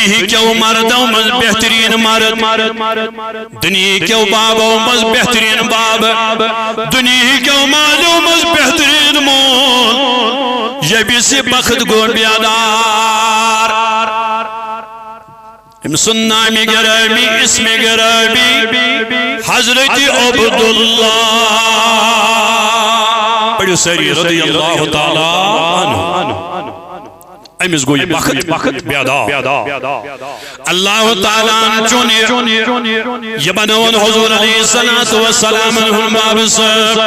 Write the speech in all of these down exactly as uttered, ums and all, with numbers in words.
دنیہکیو مردو منٛز بہترین مرد، دنیہکیو بابو منٛز بہترین باب، دنیہکیو مالو منٛز بہترین مول، ییٚمِس یہِ بخت گوٚو بیدار۔ أمۍ سُنٛد نامِ گرامی، اسمِ گرامی، حضرت عبداللہ۔ پٔرِو سٲری رضی اللہ تعالیٰ عنہ۔ أمِس گوٚو یہِ بخت بیدار۔ اللہ تعالیٰ ہن چُن یہِ، یہِ بنووُن حضور علیہ الصلوۃ والسلام ہُنٛد باب صٲب،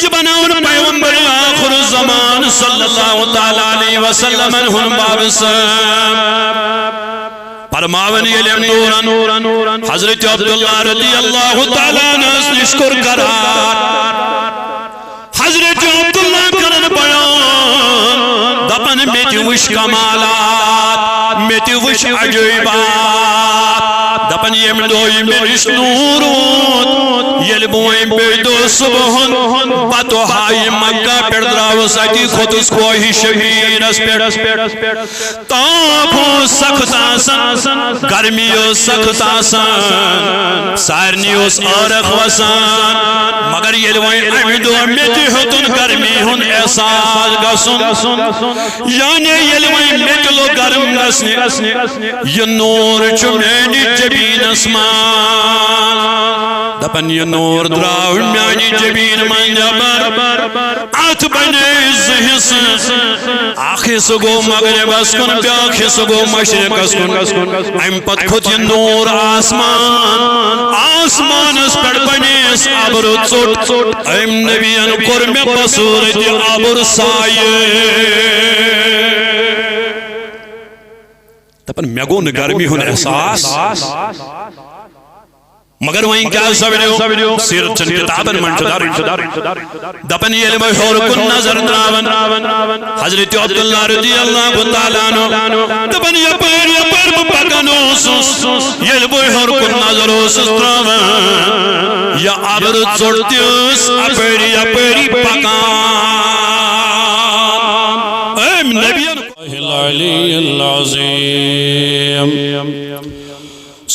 یہِ بنووُن پیغمبر آخر الزمان صلی اللہ تعالیٰ علیہ وسلم ہُنٛد باب صٲب۔ فرماوان ییٚلہِ أمۍ نورن حضرت عبداللہ رضی اللہ تعالیٰ عنہس نِش کوٚر قرار، حضرت عبداللہ کرن بیان، دپان، مےٚ تہِ وٕچھ کمالات، مےٚ تہِ وٕچھ عجٲیبات۔ دپان، ییٚمہِ دۄہ یہِ مےٚ نِش نوٗر ووت، ییٚلہِ بہٕ وۄنۍ بیٚیہِ دۄہ صبحن پتہٕ ہایہِ مکہ پٮ۪ٹھ درٛاوُس، اتی کھوٚتُس کوہِ شبیٖرس پٮ۪ٹھ۔ تاپھ اوس سخت آسان، گرمی ٲس سخت آسان، سارنٕے اوس عٲرق وسان۔ مگر ییٚلہِ وۄنۍ اَمہِ دۄہ مےٚ تہِ ہیوٚتُن گرمی ہُنٛد احساس گژھُن، یعنی ییٚلہِ وۄنۍ مےٚ تہِ لوٚگ گرم گژھنہِ، یہِ نوٗر چھُ میٛانہِ جبیٖنس منٛز۔ دپان، یہِ نوٗر درٛاو میٛانہِ جبیٖن منٛز نٮ۪بر۔ اتھ بنے زٕ حصہٕ، اکھ حصہٕ گوٚو مغربس کُن، بیاکھ حصہٕ گوٚو مشرقس کُن۔ امہِ پتہٕ کھوٚت یہِ نوٗر آسمان، آسمانس پٮ۪ٹھ بنے اَبرٕ ژوٚٹ۔ أمۍ نبین کوٚر مےٚ بصوٗرت اَبُر سایہِ۔ دپان، مےٚ گوٚو نہٕ گرمی ہُنٛد احساس۔ مگر وۄنۍ کیٛاہ سپدیو؟ سیرت چن کتابن منٛز چھُ درج۔ دپان، ییٚلہِ بہٕ ہیوٚر کُن نظر تراون، حضرت عبداللہ رضی اللہ تعالیٰ عنہ دپان، یپٲرۍ یپٲرۍ بہٕ پکان اوسُس، ییٚلہِ بہٕ ہیوٚر کُن نظر اوسُس تراوان، یہِ اَبرٕ ژوٚٹ تہِ ٲس اپٲری یپٲری پکان۔ أمۍ نبین العلی العظیم۔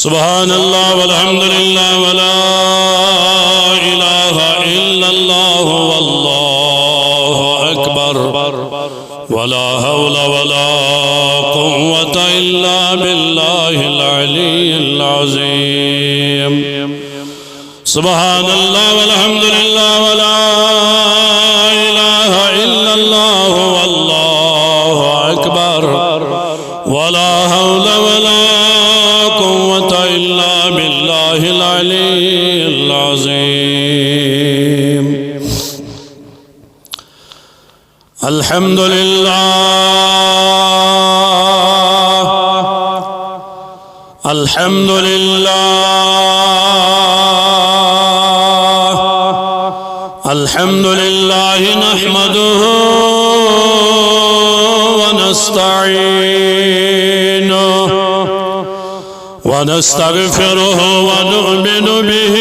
سبحان اللہ والحمد للہ ولا الہ الا اللہ واللہ اکبر، ولا حول ولا قوة الا باللہ العلی العظیم۔ سبحان اللہ والحمد للہ ولا الہ الا اللہ واللہ اکبر، ولا حول ولا قوة الا باللہ العلی العظیم۔ الحمد لله، الحمد لله، الحمد لله نحمده ونستعينه ونستغفره ونؤمن به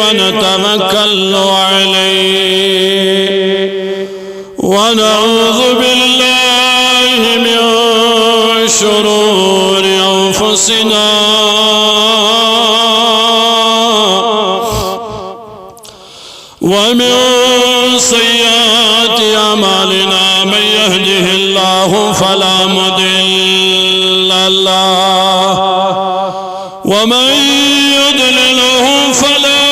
ونتوكل عليه ونعوذ بالله من شرور أنفسنا ومن سيئات أعمالنا، من يهده الله فلا مضل له ومن يضلله فلا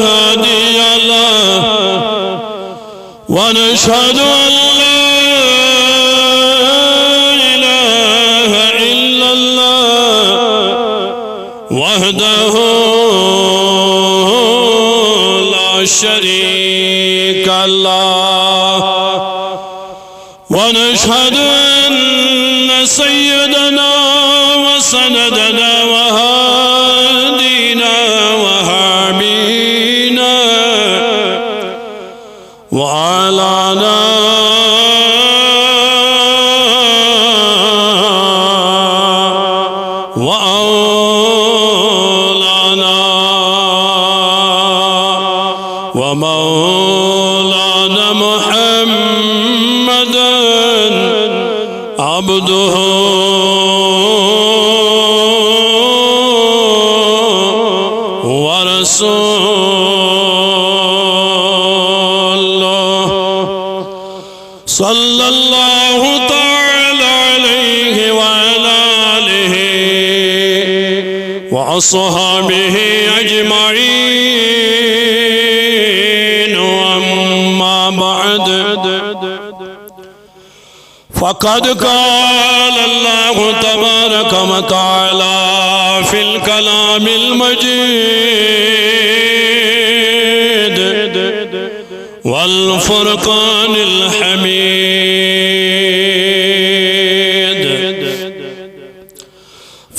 هادي له، ونشهد أن لا إله إلا الله وحده لا شريك له، ونشهد أن سيدنا وسندنا وهادينا وحامينا وأعلانا وأولانا ومولانا محمدا عبده ورسوله، صلى الله تعالى عليه وعلى آله وأصحابه أجمعين. وأما بعد، فقد قال الله تبارك وتعالى في الكلام المجيد والفرقان الحميد،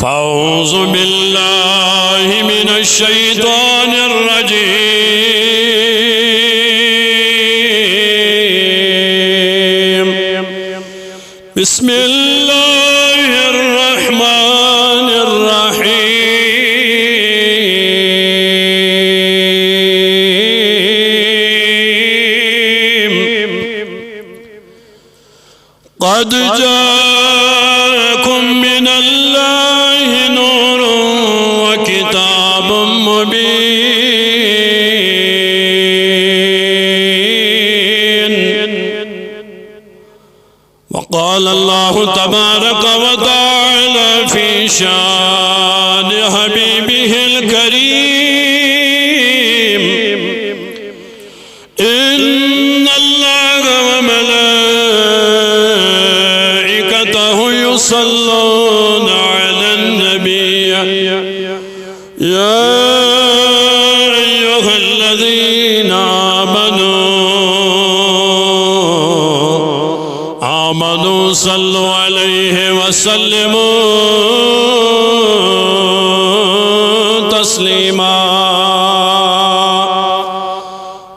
فأعوذ بالله من الشيطان الرجيم. بسم الله الرحمن الرحيم. قد جاءكم من الله نور وكتاب مبين. وقال الله تبارك وتعالى في شان حبيبه الكريم: إن الله وملائكته يصلون على النبي، يا أيها الذين آمنوا، آمنوا صلوا عليه وسلموا تسليما.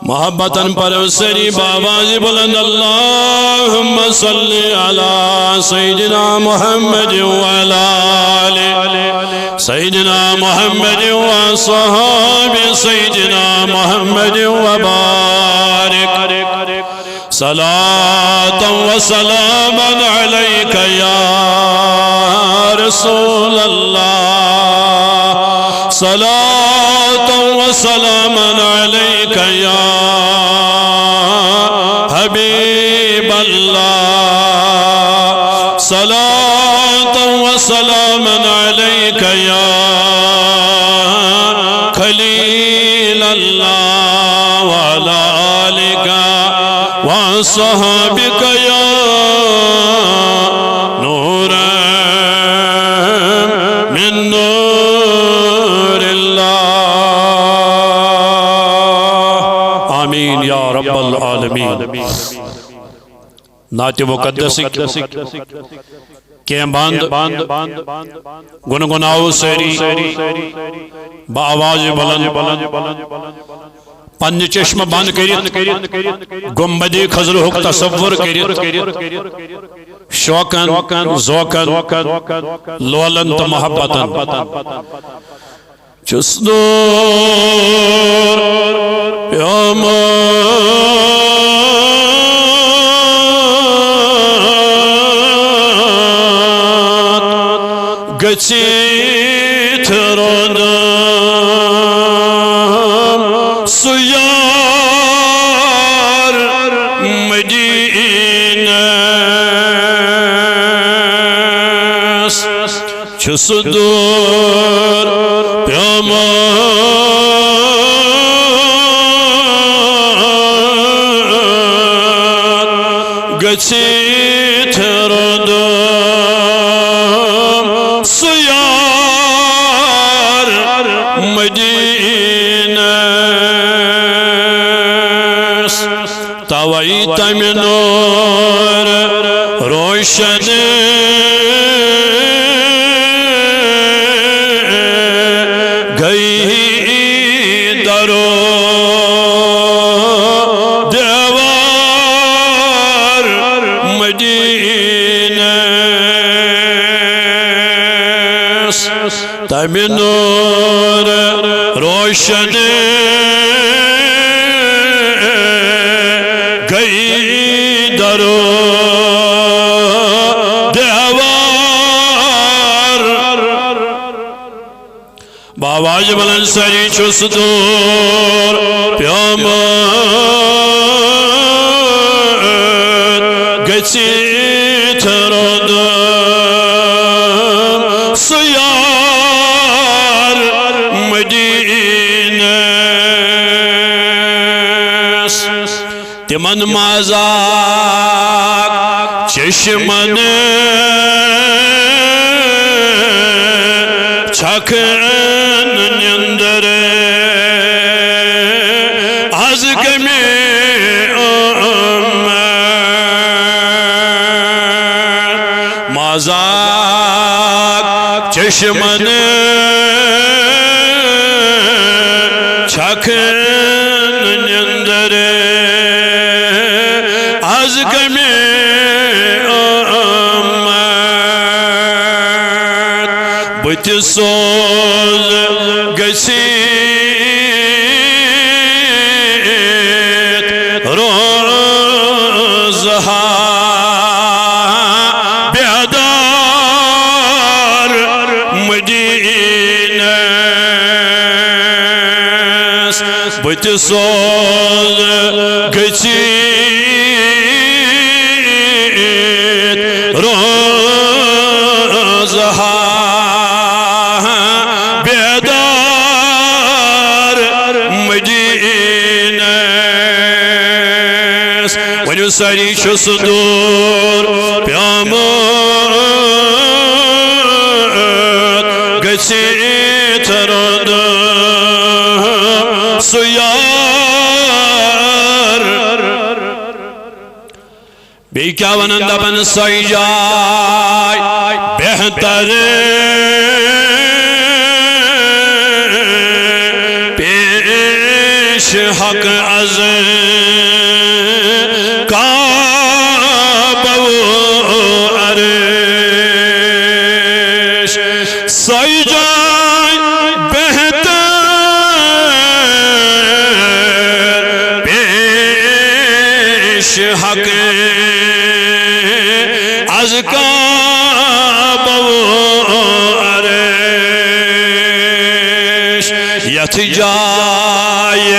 محبتاً پرو سٲری بآواز بلند: اللهم صل على سيدنا محمد وعلى آل سيدنا محمد وأصحاب سيدنا محمد وبارك صلاة وسلاما عليك يا رسول الله، صلاة وسلاما عليك يا حبيب الله، صلاة وسلاما عليك يا خليل الله، وعلى آلك وأصحابك يا نورا من نور الله. آمين يا رب العالمين. نعت مقدس کینٛہہ بند گنگناوو سٲری بآواز بلند، پننہِ چشمہٕ بند کٔرِتھ، گنبدِ خضرہُک تصور کٔرِتھ، شوقن، ذوقن، لولن تہٕ محبتن۔ چھُس دوٗر پیومُت گٔژھِتھ روزُن سُہ یار مدیٖنس۔ چھُس دوٗر پیومُت گٔژھِتھ روزُن سُہ یار مدیٖنس۔ توے تمہِ نور روشن گئی درو دیوار مدیٖنس۔ تمہِ نور روشن گئی درو اجمل انصاری چھُس دوٗر پیومُت گٔژھِتھ روٚدُم سُہ یار مدیٖنس۔ تِمن مازاک چشمن چھکن نندر از گمے امت۔ مازاک چشمن چھکن نندر از گمے امت۔ بہٕ تہِ سوز گژھِ روزہا بیدار مدینس۔ بہٕ تہِ سوز گٔژھِتھ روزہا بیدار مدینس۔ ؤنِو سٲری، چھُس دوٗر پیومُت گٔژھِتھ روٚدُم سُہ یار۔ بیٚیہِ کیٛاہ وَنان؟ دَپان، سۄے جاے بہتر پیش حق از کعبہ و عرش۔ سۄے جاے بہتر پیش حق از کعبہ و عرش۔ یتھ جایہِ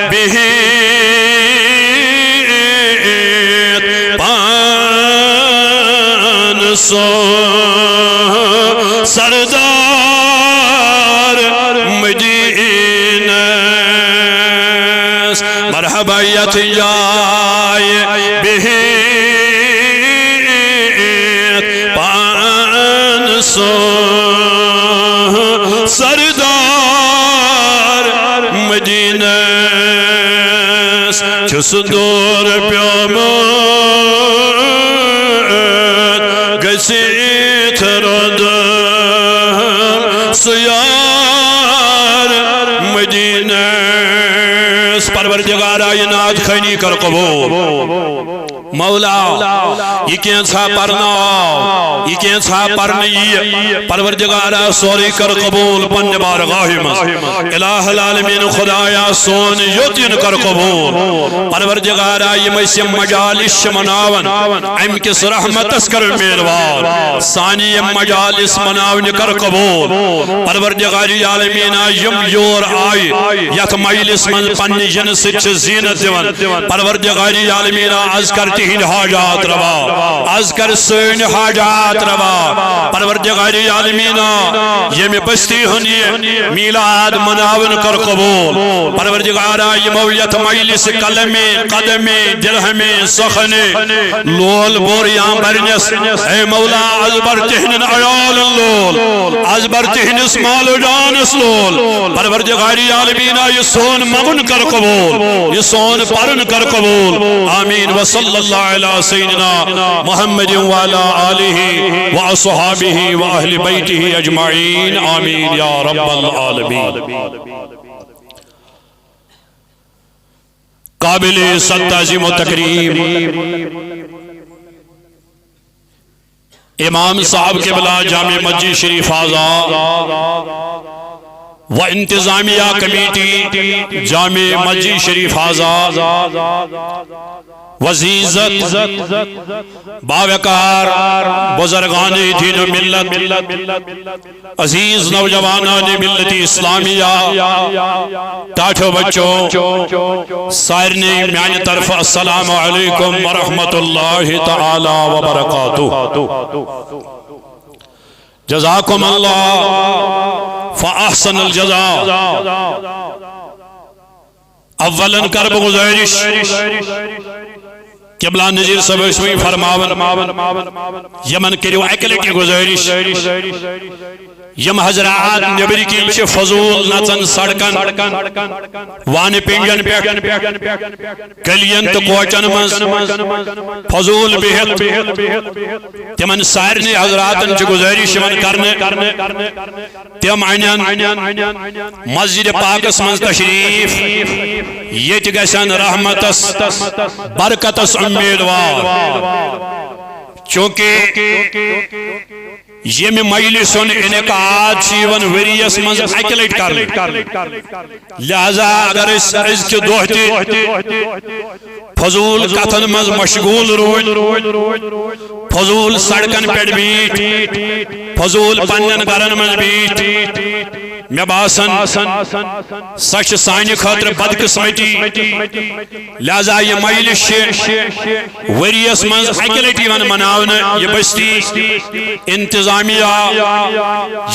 بِہِتھ پان سُنٛد سردار مدینس۔ مرحبا، یتھ جایہِ بِہِتھ پان سُنٛد سردار مدینس۔ چھُس دوٗر پیومُت گٔژھِتھ روٚدُم سُہ یار مدینس۔ پروردگارا، یہِ نعت خوانی کر قبول۔ مولا، یہِ کینٛژھا پرناو، یہِ کینٛژھا پرنہٕ یِیہِ، پروردگارا، سورُے کر قبول پننہِ بارگاہہِ منٛز۔ الہ العالمین خدایا، سون یوٚت یُن کر قبول۔ پروردگارا، یِم أسۍ یِم مجالس چھِ مناوان، امہِ کِس رحمتس کر میروار۔ سانہِ یِم مجالس مناونہِ کر قبول۔ پروردگار عالمینا، یِم یور آیہِ، یتھ مجلس منٛز پننہِ یِنہٕ سۭتۍ چھِ زینت دِوان، پروردگار عالمینا، از کر تِہنٛدۍ حاجات روا، از کر سٲنۍ حاجات روا۔ پروردگار عالمینا، ییٚمہِ بستی ہُنٛد یہِ میلاد مناوُن کر قبول۔ پروردگارا، یِمو یتھ مجلس قلمے، قدمے، درہمے، سخنے، لول بور یا برنس، اے مولا، از بر تِہنٛدٮ۪ن عیالن لول، از بر تِہنٛدِس مال و جانس لول۔ پروردگار عالمینا، یہِ سون منگُن کر قبول، یہِ سون پرُن کر قبول۔ آمین۔ وصلی اللہ علی سیدنا محمد وعلی آلہ واصحابہ واہل بیتہ اجمعین۔ آمین یا رب العالمین۔ قابل صد تعظیم و تکریم امام صاحب قبلہ جامع مسجد شریف ہذا و انتظامیہ کمیٹی جامع مسجد شریف ہذا وعزیزت، باوقار بزرگان دین و ملت، عزیز نوجوانان ملت اسلامیہ، ٹاٹھو بچو، سارنی میانہ طرف السلام علیکم ورحمۃ اللہ تعالی وبرکاتہ۔ جزاکم اللہ فاحسن الجزا۔ اولاً کر بہٕ گزارش، قبلہ نذیر صٲب ٲسۍ وۄنۍ فرماوان، یِمن کٔرِو اکہِ لٹہِ گزارش، یِم حضرات نیبرۍ کِنۍ چھِ فضول نژان سڑکن، وانہٕ پینجن پٮ۪ٹھ، گلین تہٕ کوچن منٛز فضول بِہِتھ، تِمن سارنٕے حضراتن چھِ گزارش یِوان کرنہٕ، تِم انن مسجد پاکس منٛز تشریف، ییٚتہِ گژھن رحمتس، برکتس امیدوار۔ چونکہ ییٚمہِ مجلس ہُنٛد انعقاد چھُ یِوان ؤریَس منٛز اکہِ لٹہِ کرنہٕ، لہذا اگر أسۍ أزکہِ دۄہ تہِ فضول کتھن منٛز مشغول روٗدۍ، فضول سڑکن پٮ۪ٹھ بیٖٹھۍ، فضول پننٮ۪ن گرن منٛز بیٖٹھۍ، مےٚ باسان، سۄ چھِ سانہِ خٲطرٕ بدقسمتی۔ لہذا یہِ مجلس چھِ ؤریَس منٛز اکہِ لٹہِ یِوان مناونہٕ۔ یہِ بستی انتظامیہ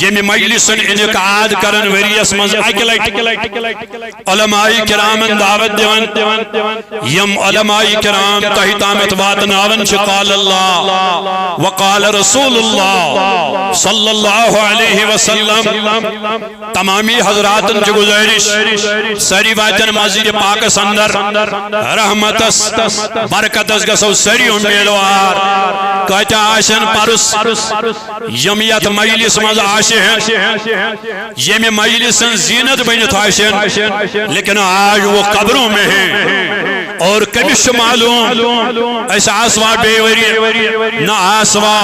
ییٚمہِ مجلس ہُنٛد انعقاد کرن ؤریَس منٛز اکہِ لٹہِ، علماء کرامن دعوت دِوان۔ یِم علماء کرام تۄہہِ تامَتھ واتناوان چھِ، قال اللہ وقال رسول اللہ صلی اللہ علیہ وسلم۔ تمامی حضراتن چھِ گزارش، سٲری واتن مسجد پاکس اندر، رحمتس، برکتس گژھو سٲری امیدوار۔ کۭتیاہ آسن پرُس یِم یتھ مجلس منٛز آسہِ ہن، ییٚمہِ مجلس ہٕنٛز زینت بٔنِتھ آسہِ ہن، لیکن آج وہ قبروں میں ہیں۔ اور کٔمِس چھُ معلوم أسۍ آسوا بیٚیہِ ؤرۍ یہِ نہ آسوا؟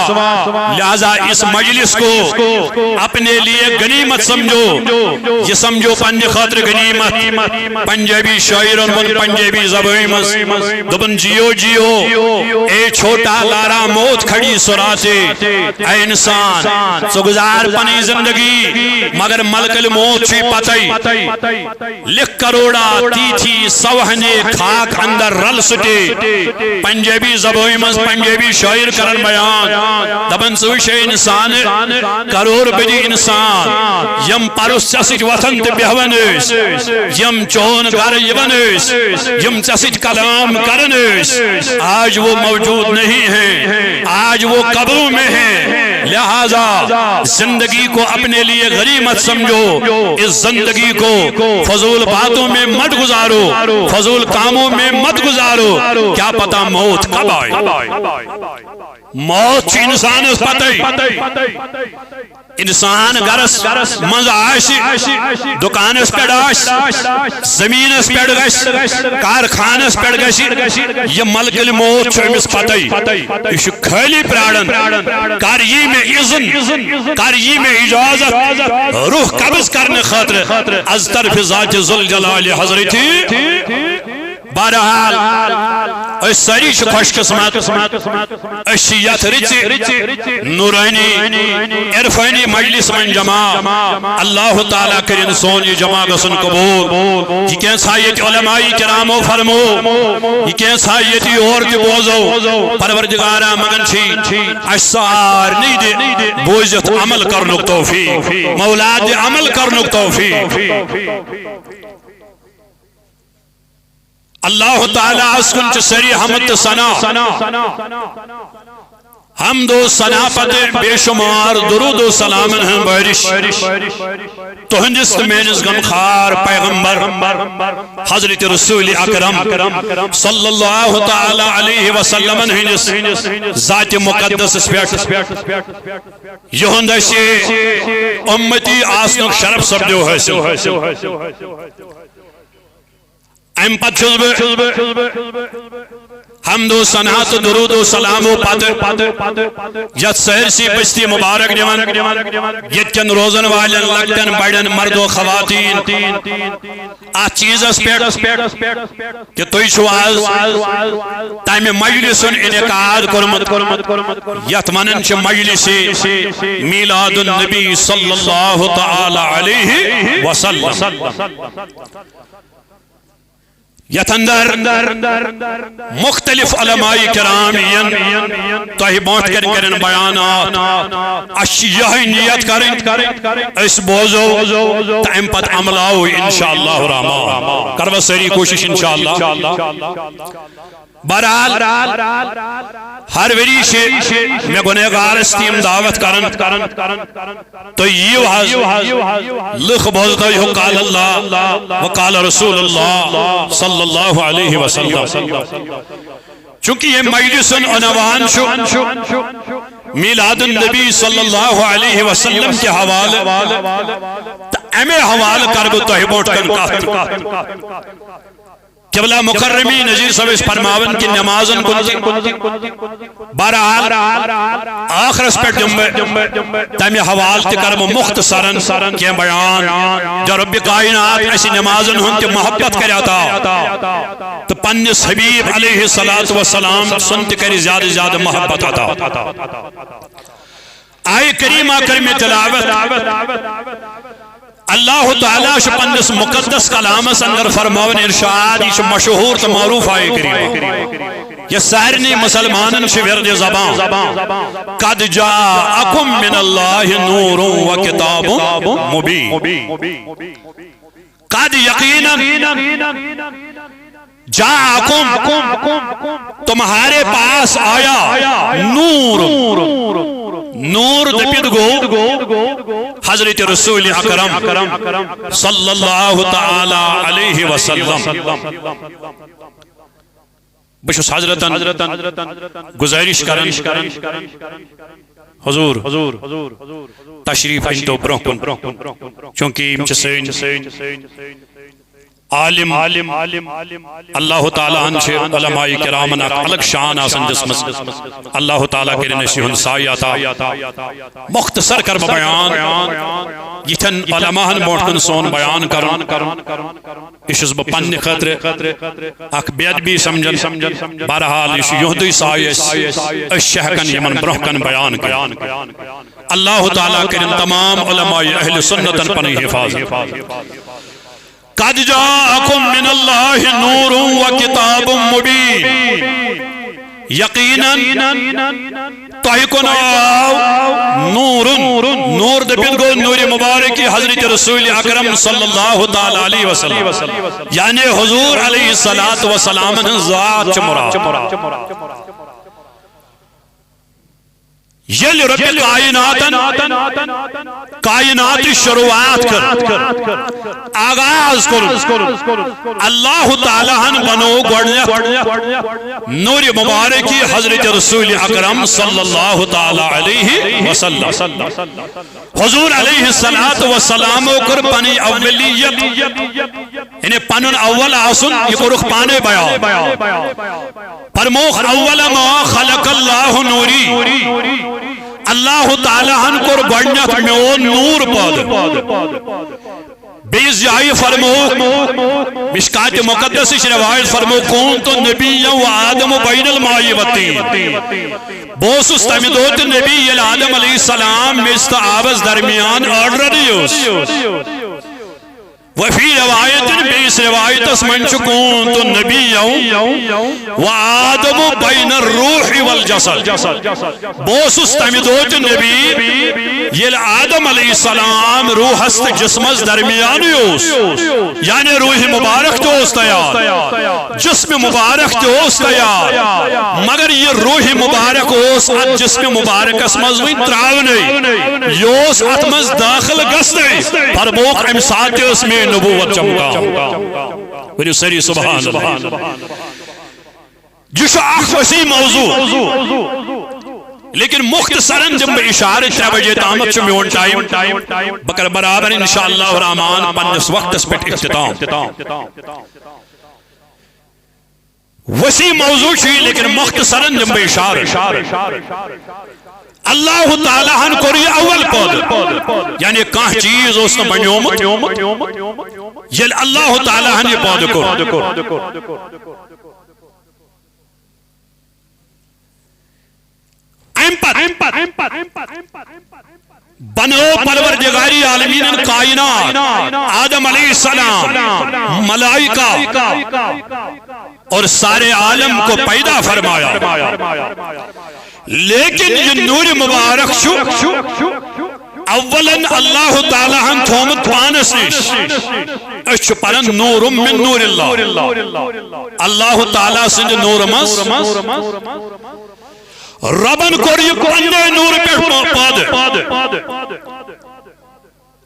لہذا اس مجلس کو اپنے لیے غنیمت سمجھو، یہِ سمجھو پننہِ خٲطرٕ غنیمت۔ پنجابی شاعرن ووٚن پنجابی زبٲنۍ منٛز، دوٚپُن، "جیو جیو اے چھوٹا لارا موت کھڑی سراتے"۔ اے انسان، ژٕ گُزار پنٕنۍ زندگی، مگر ملکل موت چھُے پتے۔ لکھ کروڑا تیتھی سوہنے خاک اندر رل سٹے۔ پنجابی زبٲنۍ منٛز پنجابی شٲعر کرن بیان، دپان، ژٕ وٕچھ اے انسان، کرور بدی انسان، یم پرُس ژےٚ سۭتۍ وۄتھان تہٕ بیہوان ٲسۍ، یم چون گرٕ یِوان ٲسۍ، یم ژےٚ سۭتۍ کلام کران ٲسۍ، آج وہ موجود نہیں ہیں، آج وہ قبروں میں ہیں۔ لہذا زندگی کو اپنے لیے غنیمت سمجھو، اس زندگی کو فضول باتوں میں مت گزارو، فضول کاموں میں مت گزارو، کیا پتا موت کب آئے۔ موت چھُ انسانس پتے۔ انسان گرس منٛز آسہِ، دُکانس پٮ۪ٹھ آسہِ، زٔمیٖنس پٮ۪ٹھ گژھِ، کارخانس پٮ۪ٹھ گژھِ، یہِ ملکل موت چھُ أمِس پتے۔ یہِ چھُ خٲلی پراران، کر یی مےٚ اذن، کر یی مےٚ اجازت روح قبض کرنہٕ خٲطرٕ از طرف ذات ذوالجلال حضرتی۔ بہرحال، أسۍ سٲری چھِ خوش قسمت، أسۍ چھِ یتھ رٕژِ نورانی عرفانی مجلس منٛز جمع۔ اللہ تعالیٰ کٔرِن سون یہِ جمع گژھُن قبول۔ یہِ کینٛژھا ییٚتہِ علماء کرامو فرمو، یہِ کینٛژھا ییٚتہِ یور تہِ بوزو، پروردگارا منٛگان چھِ، اَسہِ سارنٕے دِ بوٗزِتھ عمل کرنُک توفیق۔ مولا دِ عمل کرنُک توفیق۔ اللہ تعالیٰ ہس کُن چھِ سٲری حمد تہٕ ثنا۔ حمد و ثنا پتہٕ بے شمار درود و سلامن ہٕنٛز بارش تُہنٛدِس تہٕ میٲنِس غمخوار پیغمبر حضرت رسول اکرم صلی اللہ تعالیٰ علیہ وسلمن ہٕنٛدِس ذات مقدسس پٮ۪ٹھ۔ یِہُنٛد اَسہِ امتی آسنُک شرف سپدیو حٲصِل۔ امہِ پتہٕ چھُس بہٕ حمد و ثنا تہٕ درود و سلامو پتہٕ یتھ سٲرسٕے بستی مبارک نِوان، ییٚتہِ کٮ۪ن روزن والٮ۪ن لۄکٹٮ۪ن بڑٮ۪ن مرد و خواتین، اتھ چیزس پٮ۪ٹھ کہ تُہۍ چھِو آز تمہِ مجلسُن انعقاد کوٚرمُت یتھ ونان چھِ مجلس میلاد النبی صلی اللہ تعالی علیہ وسلم۔ یتھ اندر مختلف علماء کرام یِن، تۄہہِ برونٛٹھ کنہِ کرن بیانات۔ اسہِ چھِ یِہے نیت کرٕنۍ، أسۍ بوزو تہٕ امہِ پتہٕ عملاوو انشاءاللہ الرحمن۔ کروا سٲری کوٗشش انشاءاللہ۔ بہرحال، ہر ؤری چھِ مےٚ گُنہگارس تِم دعوت کران، تُہۍ یِیِو حظ، لُکھ بوزنٲیِو قال اللہ و قال رسول اللہ صلی اللہ علیہ وسلم۔ چونکہ یہ مجلس عنوان چھُ میلاد النبی صلی اللہ علیہ وسلم کے حوالے، تہٕ امے حوالے کرٕ بہٕ تۄہہِ برونٛٹھ کن کتھ۔ قبلہ مکرمی نذیر صٲب ٲسۍ فرماوان کہ نمازن کُن تہِ۔ بہرحال، آخرس پٮ۪ٹھ دِمہٕ بہٕ تمہِ حوالہٕ تہِ کرٕ بہٕ مختصرن کینٛہہ بیان۔ جو رب کائنات اسہِ نمازن ہُنٛد تہِ محبت کرِ عطا تہٕ پننِس حبیب علیہ الصلوۃ والسلام سُنٛد تہِ کرِ زیادٕ زیادٕ محبت عطا۔ آیہِ کریمہ کٔر مےٚ تلاوت۔ اللہ تعالیٰ چھُ پننِس مقدس کلامس اندر فرماوان ارشاد، یہِ چھُ مشہوٗر تہٕ معروٗف آیہِ کریمہ۔ یہِ سارنٕے مسلمانن چھِ ورد زبان۔ قد جاءکم من اللہ نور و کتاب مبین۔ قد یقیناً جاءکم، تمہارے پاس آیا نور۔ نور دپت گو حضرت رسول اکرم صلی اللہ تعالی علیہ وسلم۔ بہٕ چھُس حضرتن گزارش کران، حضور تشریف أنۍتو برونٛہہ کُن، چونکہ یِم چھِ سٲنۍ عالم۔ اللہ تعالیٰ ہن چھِ علماء کرامن اکھ الگ شان آسان دِژمٕژ۔ اللہ تعالیٰ کٔرِن اَسہِ یِہُنٛد سایہِ عطا۔ مختصر کر بہٕ بیان، یِتھٮ۪ن علماء ہن برونٛٹھ کُن سون بیان کرُن۔ یہِ چھُس بہٕ پننہِ خٲطرٕ اکھ بے ادبی سمجھان۔ بہرحال، یہِ چھُ یِہُنٛدُے سایہِ، أسۍ، أسۍ چھِ ہٮ۪کان یِمن برونٛہہ کن بیان کٔرِتھ۔ اللہ تعالیٰ کٔرِن تمام علماء اہل سنتن پنٕنۍ حفاظت۔ قد جاءکم من اللہ نور و کتاب مبین۔ یقیناً تۄہہِ کُن آو نورن، نور دٔپِتھ گوٚو نورِ مبارکی حضرت رسول اکرم صلی اللہ تعالی علیہ وسلم، یعنی حضور علیہ الصلوۃ والسلام ہٕنٛز ذات چھِ مراد۔ ییٚلہِ رۄبِ کائناتن کائناتٕچ شروعات کٔر، آغاز کوٚر، اللہ تعالیٰ ہن بنوو گۄڈٕنیتھ نورِ مبارکی حضرت رسول اکرم صلی اللہ تعالیٰ علیہ وسلم۔ حضور علیہ الصلوۃ والسلام کٔر پنٕنۍ اولیت، یعنی پنُن اول آسُن، یہِ کوٚرُکھ پانے بیان۔ فرمووُکھ، اول ما خلق اللہ نوری، اللہ تعالیٰ ہن کوٚر گۄڈٕنیتھ میون نور پٲدٕ۔ بیٚیِس جایہِ فرمووُکھ، مشکات مقدسٕچ روایت فرمووُکھ، کنت نبیا و آدم بین الماء والطین۔ بہٕ اوسُس تمہِ دۄہ تہِ نبی، ییٚلہِ آدم علیہ السلام میٚژِ تہٕ آبس درمیان already اوس۔ وفی روایت، بیٚیِس روایتس منٛز چھُ، کنت نبیا و آدم بین الروح والجسد۔ بہٕ اوسُس تمہِ دۄہ تہِ نبی، ییٚلہِ آدم علیہ السلام روحس تہٕ جسمس درمیانٕے اوس، یعنی روح مبارک تہِ اوس تیار، جسم مبارک تہِ اوس تیار، مگر یہِ روح مبارک اوس اتھ جسم مبارکس منٛز وُنہِ تراونٕے، یہِ اوس اتھ منٛز داخل گژھنٕے۔ فرمووُکھ، امہِ ساتہٕ تہِ ٲس میٲنۍ نبوت چمکان۔ ؤنِو سٲری سبحان اللہ۔ یہِ چھُ اکھ وسیع موضوع، لیکن مختصراً دِمہٕ بہٕ اشارٕ، ترٛےٚ بجے تامتھ چھُ میون ٹائم۔ بہٕ کرٕ برابر انشاءاللہ الرحمن پننِس وقتس پٮ۪ٹھ اختتام۔ وسیع موضوع چھُ یہِ، لیکن مختصراً دِمہٕ بہٕ اِشارٕ۔ اللہ تعالیٰ ہن کوٚر یہِ اول پٲدٕ، یعنی کانٛہہ چیٖز اوس نہٕ بنیومُت، ییٚلہِ اللہ تعالیٰ ہن یہِ پٲدٕ کوٚر۔ اَمہِ پتہٕ بنٲو پروردگار عالمینن کائنات، آدم علیہ السلام، ملائکہ اور سارے عالم کو پیدا فرمایا۔ لیکن یہ نور مبارک چھُ اولاً اللہ تعالیٰ ہن تھومت پانس نش۔ أسۍ چھِ پران نور من نور اللہ۔ اللہ تعالیٰ سٕنٛدِ نورٕ منٛز ربن کوٚر یہِ پننے نورٕ پٮ۪ٹھ پٲ-، پٲدٕ۔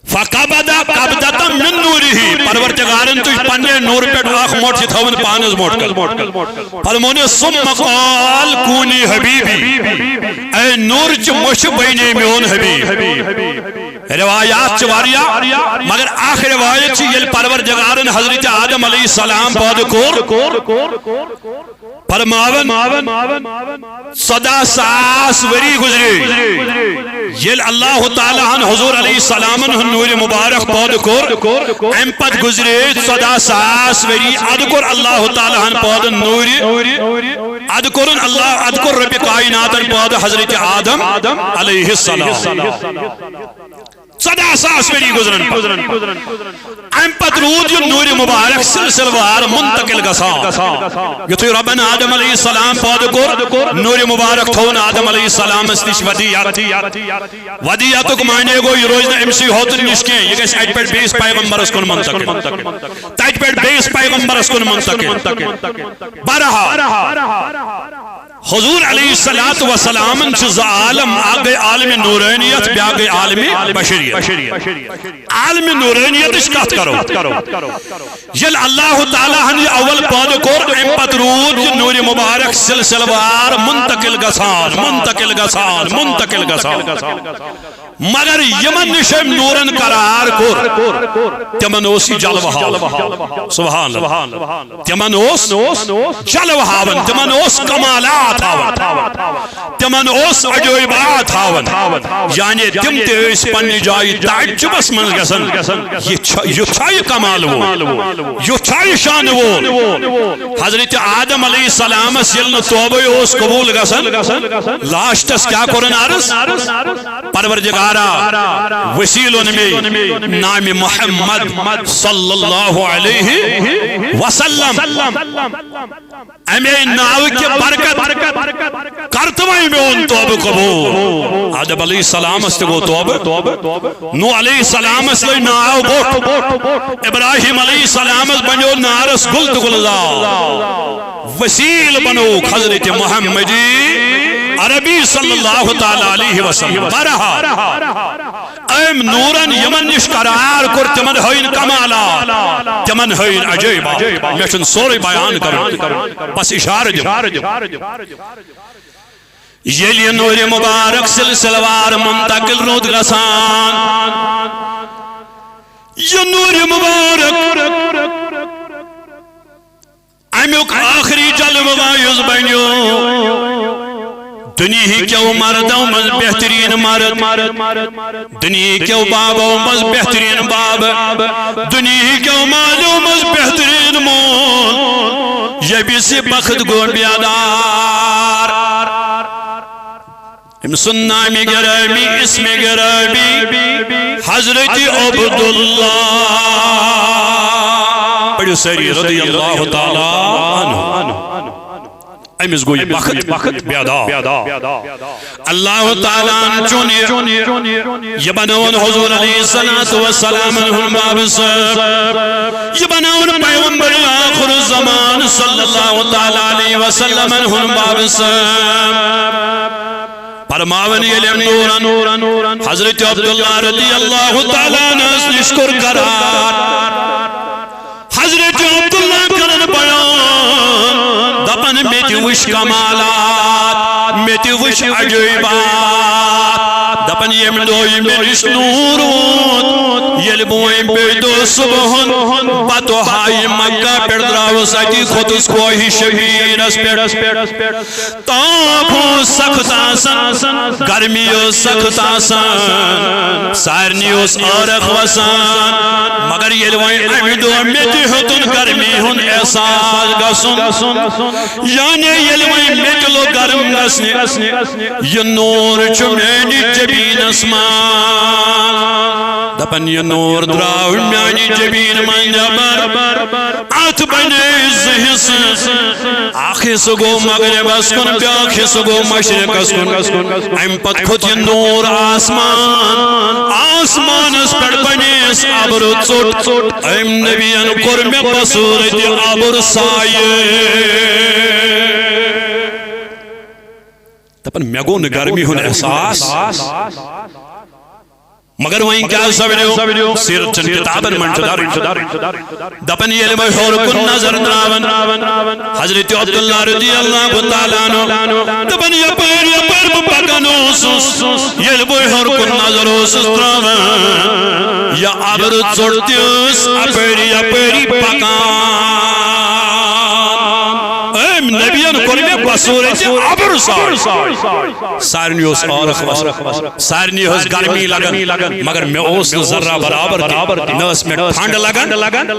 فقبض قبضة من نوره، پروردگارن تُج پننے نورٕ پٮ۪ٹھ اکھ مۄٹھ، یہِ تھٲوٕن پانس مۄٹھ کر۔ فرمونس، ثم قال کونی حبیبی، اے نورٕچ مۄچھِ بنے میون حبیب۔ روایات چھِ واریاہ، مگر اکھ روایت چھِ، ییٚلہِ پروردگارن حضرت آدم علیہ السلام پٲدٕ کوٚر، فرماوان، ژۄداہ ساس ؤری گُزرے، ییٚلہِ اللہ تعالیٰ ہن حضور علیہ السلامن ہُنٛد نوٗرِ مُبارک پٲدٕ کوٚر، اَمہِ پتہٕ گُزرے ژۄداہ ساس ؤری، اَدٕ کوٚر اللہ تعالیٰ ہن پٲدٕ نوٗرِ، اَدٕ کوٚرُن اللہ، اَدٕ کوٚر رۄبِ کائناتن پٲدٕ حضرت آدم علیہ السلام۔ ژۄداہ ساس ؤری گُزرن پتہٕ۔ اَمہِ پتہٕ روٗد یہِ نوٗرِ مُبارک سلسلہٕ وار منتقل گژھان۔ یُتھُے رۄبن آدم علیہ السلام پٲدٕ کوٚر، نوٗرِ مُبارک تھوٚوُن آدم علیہ السلامس نِش ودیعت۔ ودیعتُک معنی گوٚو، یہِ روزِ نہٕ أمۍ سٕے ہوتُن نِش کینٛہہ، یہِ گژھِ اَتہِ پٮ۪ٹھ بیٚیِس پیغمبرس کُن منتقل۔ تَتہِ پٮ۪ٹھ بیٚیِس پیغمبرس کُن منتقل۔ بہرحال، حضور علیہ الصلوۃ والسلامن چھِ زٕ عالم، اکھ گٔے عالمِ نورانیت، بیٛاکھ گٔے عالمِ بشریت۔ عالمِ نورانیتٕچ کتھ کرو۔ ییٚلہِ اللہ تعالیٰ ہن یہِ اول پٲدٕ کوٚر، اَمہِ پتہٕ روٗد یہِ نوٗرِ مُبارک سلسلہٕ وار منتقل گژھان، منتقل گژھان، منتقل گژھان۔ مگر یِمن نِش أمۍ نوٗرن قرار کوٚر، تِمن اوس یہِ جلوٕ ہاوان۔ سبحان اللہ۔ تِمن اوس جلوٕ ہاوان، تِمن اوس کمالات ہاوان، تِمن اوس عجٲیبات ہاوان۔ یعنی تِم تہِ ٲسۍ پننہِ جایہِ تعجبس منٛز گژھان، یہِ چھا، یہِ چھا یہِ کمال وول، یہِ چھا یہِ شان وول؟ حضرت آدم علیہ السلامس ییٚلہِ نہٕ توبے اوس قبول گژھان، لاسٹس کیٛاہ کوٚرُن عرض؟ پروردگارا، وسیلہٕ اوٚن مےٚ نامِ محمد صلی اللہ علیہ وسلم۔ امے ناو کہِ برکت کر تو وۄنۍ میون توبہٕ قبول۔ آدم علیہ السلامس تہِ گوٚو توبہٕ۔ نوح علیہ السلامس لٲج ناو بوٚٹھ۔ ابراہیم علیہ السلامس بنیو نارس گُل تہٕ گُلزار۔ وسیلہٕ بنووُکھ حضرت محمد عربی صلی اللہ تعالیٰ علیہ وسلم۔ بہرحال، أمۍ نوٗرن یِمن نِش قرار کوٚر، تِمن ہٲوِن کمالات، تِمن ہٲوِن عجٲیبات۔ مےٚ چھُنہٕ سورُے بیان کرُن، بس اِشارٕ دِمہٕ۔ ییٚلہِ یہِ نوٗرِ مُبارک سلسلہٕ وار منتقل روٗد گژھان، یہِ نوٗرِ مُبارک امیُک آخری جلوٕ وایُس بنیو۔ دُنیہکیو مردو منٛز بہترین مرد، دُنیہکیو بابو منٛز بہترین باب، دُنیہکیو مالیو منٛز بہترین مول، ییٚمِس یہِ بخت گوٚو بیدار۔ أمۍ سُنٛد نامِ گرامی، اسمِ گرامی حضرت عبداللہ۔ پٔرِو سٲری رضی اللہ تعالیٰ عنہ۔ أمِس گوٚو یہِ بخت بیدار۔ اللہ تعالیٰ ہن چُن یہِ، یہِ بنووُن حضور علیہ الصلوۃ والسلام ہُنٛد باب صٲب، یہِ بنووُن پیغمبر آخر الزمان صلی اللہ تعالیٰ علیہ وسلم ہُنٛد باب صٲب۔ فرماوان ییٚلہِ أمۍ نوٗرن حضرت عبداللہ رضی اللہ تعالیٰ عنہس نِش کوٚر قرار، حضرت عبداللہ کرن بیان، دپان، مےٚ تہِ وٕچھ کمالات، مےٚ تہِ وٕچھ عجٲیبات۔ دپان، ییٚمہِ دۄہ یہِ مےٚ نِش نوٗر ووت، ییٚلہِ بہٕ وۄنۍ بیٚیہِ دۄہ صُبحن پتہٕ ہایہِ مکہ پٮ۪ٹھ درٛاوُس، اَتی کھوٚتُس کوہِ شمیٖرس پٮ۪ٹھ۔ تاپھ اوس سخت آسان، گرمی ٲس سخت آسان، سارنٕے اوس عٲرق وسان۔ مگر ییٚلہِ وۄنۍ اَمہِ دۄہ مےٚ تہِ ہیوٚتُن گرمی ہُنٛد احساس گژھُن، یعنی ییٚلہِ وۄنۍ مےٚ تہِ لوٚگ گرم گژھنہِ، یہِ نوٗر چھُ میانہِ جبیٖنس منٛز۔ دپان، یہِ نوٗر درٛاو میانہِ جبیٖن منٛز نٮ۪بر۔ اتھ بنے زٕ حصہٕ۔ اکھ حصہٕ گوٚو مغربس کُن، بیٛاکھ حصہٕ گوٚو مشرقس کُن۔ امہِ پتہٕ کھوٚت یہِ نوٗر آسمان۔ آسمانس پٮ۪ٹھ بنے اَبرٕ ژوٚٹ۔ أمۍ نبین کوٚر مےٚ بصوٗرتِ اَبُر سایہِ۔ دپان، مےٚ گوٚو نہٕ گرمی ہُنٛد احساس۔ مگر وۄنۍ کیٛاہ سپدیو؟ سیرت چن کتابن منٛز چھُ درج۔ دپان، ییٚلہِ بہٕ ہیوٚر کُن نظر تراوان، حضرت عبداللہ رضی اللہ تعالیٰ عنہ، دپان، یپٲرۍ یپٲرۍ بہٕ پکان اوسُس، ییٚلہِ بہٕ ہیوٚر کُن نظر اوسُس تراوان، یہِ اَبرٕ ژوٚٹ تہِ ٲس اپٲری یپٲری پکان۔ أمۍ نبیَن کوٚر مےٚ بصوٗرتِ اَبُر سایہِ۔ سارنٕے اوس عٲرق وسان، سارنٕے ٲس گرمی لگان، مگر مےٚ اوس نہٕ ذرہ برابر تہِ۔ نہ ٲس مےٚ ٹھنڈ لگان،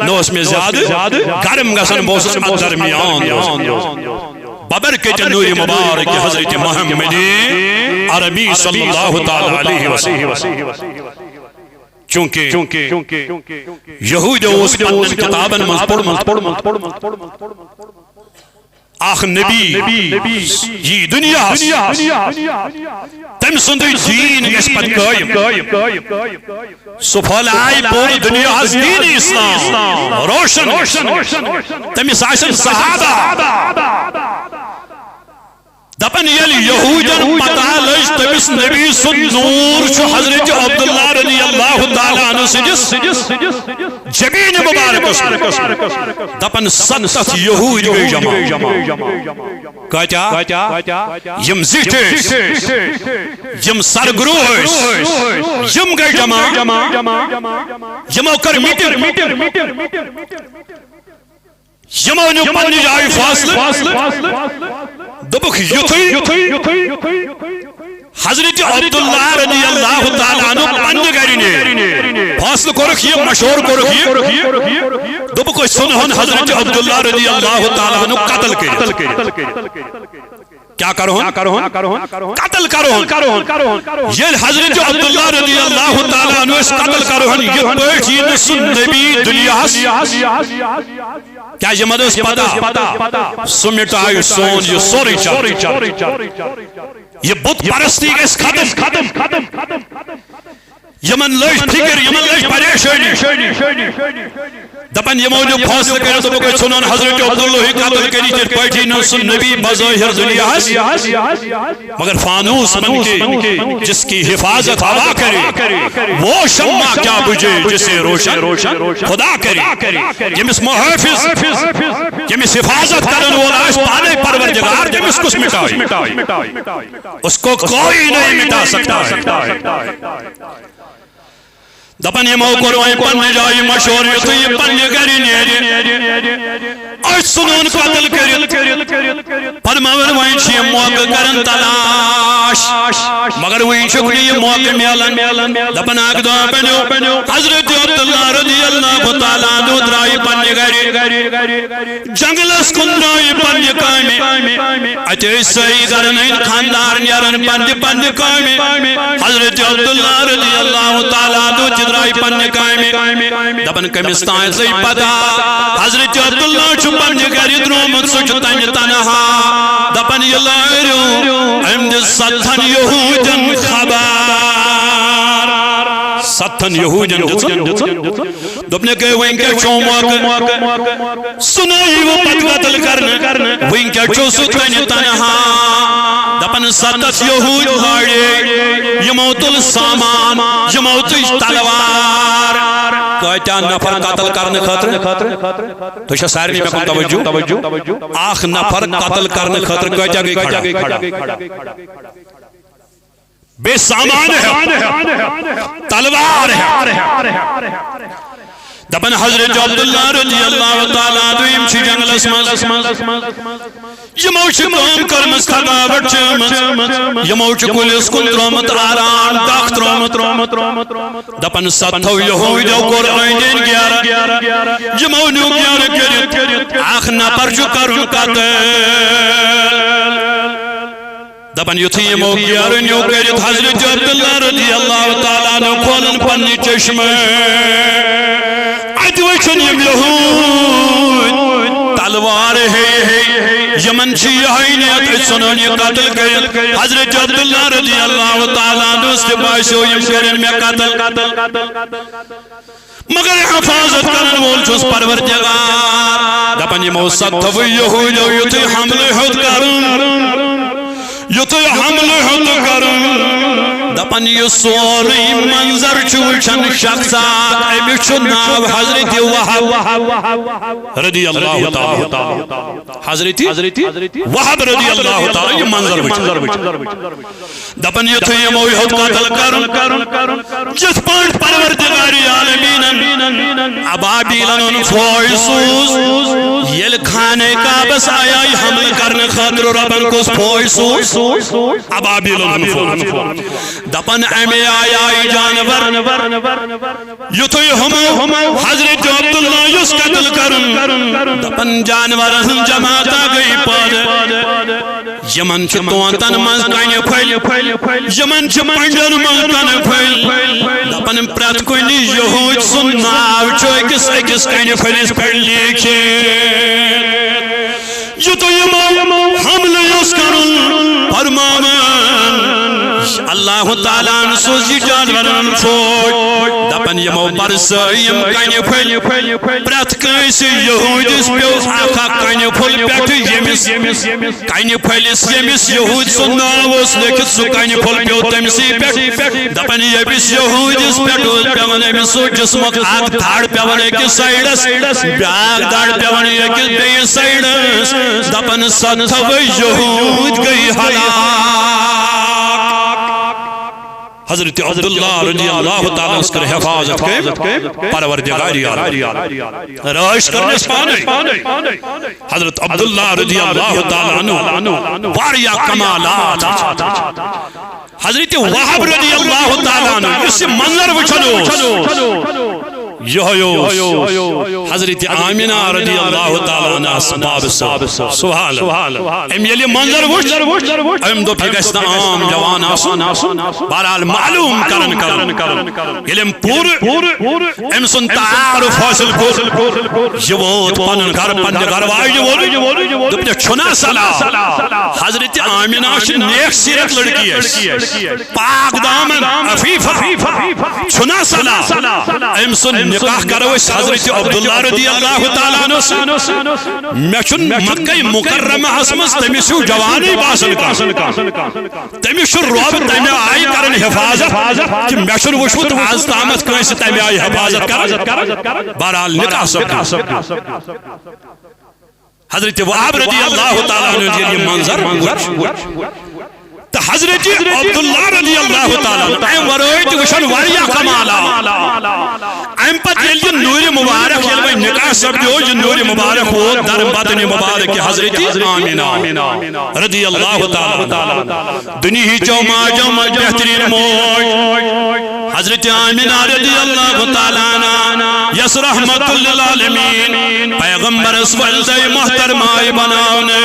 نہ اوس مےٚ زیادٕ گرم گژھان، بہٕ اوسُس اتھ درمیان۔ ببرکتِ نوٗرِ مبارک حضرت محمد عربی صلی اللہ تعالیٰ علیہ وسلم۔ چونکہ یہودیو اوس پننٮ۪ن کتابن منٛز پوٚرمُت، اکھ نبی یی دنیاہس، تٔمۍ سُنٛدٕے دیٖن گژھِ پتہٕ قٲیِم۔ سُہ پھٔہلایہِ پوٗرٕ دنیاہس دیٖن اسلام روشن۔ تٔمِس آسن صحابہ۔ دپان، ییٚلہِ یہودین پتہ لٔج، تٔمِس نبی سُنٛد نوٗر چھُ حضرت عبداللہ رضی اللہ تعالیٰ عنہ سٕنٛدِس جبین مبارکس۔ دپان، ستتھ یہودۍ گٔے جمع۔ کٲتیٛاہ؟ یِم زِٹھۍ ٲسۍ، یِم سرگروہ ٲسۍ، یِم گٔے جمع۔ یِمو کٔر میٖٹِنٛگ۔ یِمو نیوٗ پننہِ جایہِ فٲصلہٕ۔ دوٚپُکھ، یُتھُے حضرت عبداللہ رضی اللہ تعالیٰ عنہ پننہِ گرِ نیرِ، فٲصلہٕ کوٚرُکھ یہِ، مشورٕ کوٚرُکھ یہِ، دوٚپُکھ، أسۍ ژھٕنہون حضرت عبداللہ رضی اللہ تعالیٰ عنہ قتل کٔرِتھ۔ کیا کرہون؟ قتل کرہون۔ ییٚلہِ حضرت عبداللہ رضی اللہ تعالیٰ عنہ أسۍ قتل کرہون، یِتھ پٲٹھۍ یی نہٕ سُہ نبی دُنیاہس۔ کیازِ یِمن ٲس پتہ، سُہ مٹایہِ سون یہِ سورُے چرچہٕ۔ یہِ بت پرستی گژھِ ختم۔ یِمن لٔج فکر، یِمن لٔج پریشٲنی۔ دپان، یِمو نیوٗ فٲصلہٕ کٔرِتھ، دوٚپُکھ، أسۍ ژھٕنون حضرت عبداللہ قتل کٔرِتھ، یِتھ پٲٹھۍ یی نہٕ سُہ نبی بظٲہر دُنیاہس۔ مگر فانوس بن کے جس کی حفاظت ہوا کرے، وہ شمع کیا بجھے جسے روشن خدا کرے۔ ییٚمِس محافظ، ییٚمِس حفاظت کرن وول آسہِ پانے پروردگار، تٔمِس کُس مٹایہِ؟ اس کو کوئی نہیں مٹا سکتا ہے۔ دپان، یِمو کوٚر وۄنۍ پننہِ جایہِ مشورٕ، یُتھُے یہِ پننہِ گرِ نیرِ، أسۍ ژھٕنون قتل کٔرِتھ۔ فرماوان، وۄنۍ چھِ یِم موقعہٕ کران تلاش، مگر وۄنۍ چھُکھ نہٕ یہِ موقعہٕ میلان۔ دپان، اکھ دۄہ بنیو، حضرت عبداللہ رضی اللہ تعالیٰ عنہ درٛایہِ پننہِ گرِ۔ جنگلس کُن درٛایہِ پننہِ کامہِ۔ اتہِ ٲسۍ سٲری گرن ہٕنٛدۍ خاندار نیران پننہِ پننہِ کامہِ۔ حضرت عبداللہ رضی اللہ تعالیٰ عنہ تہِ درٛایہِ پننہِ کامہِ۔ دپان، کٔمِس تام لٔج پتہ، حضرت عبداللہ چھُ پننہِ گرِ درٛامُت، سُہ چھُ تنہِ تنہا۔ دپان، یہِ لٲرِو، أمۍ دِژ ستتھن یہوٗدٮ۪ن خبر۔ ستتھن یہوٗدٮ۪ن دِژٕن۔ دوٚپنَکھ، ہے، وۄنۍ کیٛاہ چھُو موقعہٕ؟ سُہ نہ یِیوٕ پتہٕ قتل کرنہٕ۔ وۄنۍ کیٛاہ چھُو سُہ تنہِ تنہا؟ دپان، ستتھ یہوٗدۍ لارے، یِمو تُل سامان، یِمو تُج تلوار۔ کۭتیٛاہ نفر قتل کرنہٕ خٲطرٕ؟ تُہۍ چھا سارنٕے مےٚ کُن توجہ؟ اکھ نفر قتل کرنہٕ خٲطرٕ کۭتیٛاہ گٔے کھڑا؟ بیٚیہِ سامان ہٮ۪تھ، تلوار ہٮ۪تھ۔ دپان حضرت عبداللہ رضی اللہ تعالیٰ عنہ، یِم چھِ جنگلس منٛز۔ یِمو چھِ کٲم کٔرمٕژ، تھکاوٹ چھِ آمٕژ۔ یِمو چھُ کُلِس کُن ترٛوومُت آرام، ڈکھ ترٛوومُت۔ دپان ستھو یہودیو کوٚر أنٛدۍ أنٛدۍ گیرٕ۔ یِمو نیوٗ گیرٕ کٔرِتھ اکھ نفر چھُ کرُن قتل۔ دپان یُتھُے یِمو گیرٕ نیوٗ کٔرِتھ حضرت عبداللہ رضی اللہ تعالیٰ عنہ کھولن پننہِ چشمہٕ، اتہِ وٕچھُن یِم یہوٗدۍ تلوار ہے ہے، یِمن چھِ یِہوٚے نیت، أسۍ ژھٕنون یہِ قتل کٔرِتھ۔ حضرت عبداللہ رضی اللہ تعالیٰ عنہ تہِ باسیو، یِم کٔرِن مےٚ قتل۔ مگر حفاظت کرن وول چھُس پروردگار۔ دپان یِمو ستھو یہودیو یُتھُے حملہٕ ہیوٚت کرُن، یُتھُے حملہٕ ہیوٚت کرُن، دپان یہِ سورُے منظر چھُ وٕچھان شخص اکھ، أمِس چھُ ناو حضرت وہب رضی اللہ تعالیٰ۔ حضرت وہب رضی اللہ تعالیٰ یہِ منظر وٕچھان۔ دپان یُتھُے یِمو یوٚہُت قتل کرُن، یِتھ پٲٹھۍ پروردگار عالمیٖنن ابابیلن ہُنٛد فوج سوٗز، ییٚلہِ خانہ کعبس آیہِ حملہٕ کرنہٕ خٲطرٕ رۄبن کُس فوج سوٗز؟ ابابیلن ہُنٛد فوج۔ دپان امے آیہِ آیہِ جانور۔ یُتھُے ہُمو حضرت عبداللہ یُس قتل کرُن، دپان جانورن ہٕنٛز جماعتا گٔیہِ پٲدٕ۔ یِمن چھِ طوطن منٛز کنہِ پھٔلۍ، یِمن چھِ پنجن منٛز کنہِ پھٔلۍ۔ دپان پرٛٮ۪تھ کُنہِ یہوٗدۍ سُنٛد ناو چھُ أکِس أکِس کنہِ پھٔلِس پٮ۪ٹھ لیٖکھِتھ۔ یُتھُے یِمو حملہٕ یُس کرُن فرماوان، اللہ تعالیٰ ہن سوٗز یہِ جانورن فوج۔ دپان یِمو برسٲے یِم کنہِ پھٔلۍ، پرٛٮ۪تھ کٲنٛسہِ یہوٗدِس پیوٚو اکھ اکھ کنہِ پھوٚل پٮ۪ٹھٕ، ییٚمِس کنہِ پھٔلِس، ییٚمِس یہوٗدۍ سُنٛد ناو اوس لیکھِتھ، سُہ کنہِ پھوٚل پیوٚو تٔمسٕے پٮ۪ٹھ۔ دپان ییٚمِس یہوٗدِس پٮ۪ٹھ اوس پٮ۪وان أمِس سُنٛد جسمُک اکھ دڑ پٮ۪وان أکِس سایڈس، بیٛاکھ دڑ پٮ۪وان أکِس بیٚیِس سایڈس۔ دپان ستھوے یہوٗدۍ گٔے ہلاک۔ حضرت عبداللہ رضی اللہ تعالیٰ عنس کٔر حفاظت کٔمۍ؟ پروردگار عالم۔ رٲچھ کٔرنس پانے۔ حضرت عبداللہ رضی اللہ تعالیٰ عنہ واریاہ کمالات۔ حضرت وہب رضی اللہ تعالیٰ عنہ یُس یہِ منظر وٕچھان اوس، یِہوٚے اوس حضرت آمینہ رضی اللہ تعالیٰ عنہس بابہٕ صٲب۔ سبحان اللہ۔ أمۍ ییٚلہِ یہِ منظر وٕچھ، أمۍ دوٚپ، یہِ گژھِ نہٕ عام جوان آسُن۔ بہرحال معلوم کران کران ییٚلہِ أمۍ پوٗرٕ أمۍ سُنٛد تعارُف حٲصِل کوٚر، یہِ ووت پنُن گرٕ، پننہِ گرٕ واجہِ ووٚن، دوٚپنَس، چھُنا صلاح؟ حضرت آمینہ چھِ نیک سیرت لڑکی اَسہِ۔ پاک دامن عفیفہ، چھُنا صلاح؟ أمۍ سُنٛد نکاح کرو أسۍ حضرت عبداللہ رضی اللہ تعالیٰ عنہ سۭتۍ۔ مےٚ چھُنہٕ مکہ مکرمہس منٛز تٔمِس ہیوٗ جوانٕے باسان کانٛہہ۔ تٔمِس چھُ رۄب تَمہِ آیہِ کران حفاظت کہِ مےٚ چھُنہٕ وُچھمُت آز تامَتھ کٲنٛسہِ تَمہِ آیہِ حفاظت کران۔ بہرحال نکاح سپدیو۔ حضرت وہب رضی اللہ تعالیٰ عنہ ییٚلہِ یہِ منظر وُچھ، تہٕ حضرت عبداللہ رضی اللہ تعالیٰ عنہ، اَمہِ ورٲے تہِ وٕچھن واریاہ کمالات۔ اَمہِ پتہٕ ییٚلہِ یہِ نوٗرِ مبارک، ییٚلہِ وۄنۍ نکاح سپدیو، یہِ نوٗرِ مبارک ووت در بدنِ مبارک حضرت آمینہ رضی اللہ تعالیٰ عنہ۔ دُنیہٕچو ماجو منٛز بہتریٖن موج حضرت آمینہ رضی اللہ تعالیٰ عنہ، یس رحمت للعالمین پیغمبرس والدہ محترمہ آیہِ بناونہٕ۔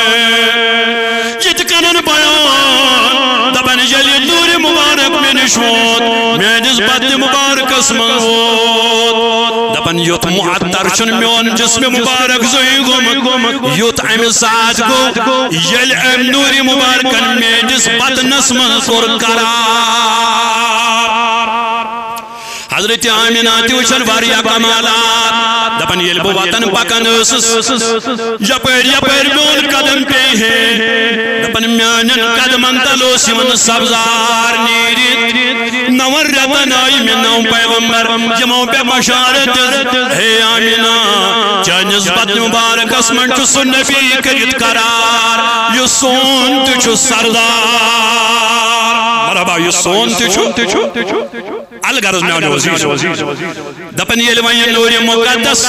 یِتھ کٔنۍ بیان دپان، ییٚلہِ نوٗرِ مبارک مےٚ نِش ووت، میٲنِس بدنِ مبارکس منٛز ووت۔ دپان، یُتھ معطر چھُنہٕ میون جسم مبارک زٕہٕے گوٚمُت، یُتھ امہِ ساتہٕ گوٚو، ییٚلہِ أمۍ نوٗرِ مبارکن میٲنِس بدنس منٛز کوٚر قرار۔ حضرت آمینہ تہِ وٕچھن واریاہ کمالات۔ دپان، ییٚلہِ بہٕ وتن پکان ٲسٕس، یپٲرۍ یپٲرۍ میون قدم پیٚیہِ ہے، دپان، میانٮ۪ن قدمن تل اوس یِوان سبزار نیٖرِتھ۔ نون رٮ۪تن بنائی مےٚ نو پیغمبر، یِمو پہ بشارت دِژ، ہے آمینہ، چٲنِس بطن مبارکس منٛز چھُ سُہ نبی کٔرِتھ قرار، یُس سون تہِ چھُ سردار۔ مرحبا، یُس سون تہِ چھُ۔ الغرض میانیو عزیزو، دپان ییٚلہِ وۄنۍ یہِ نورِ مقدس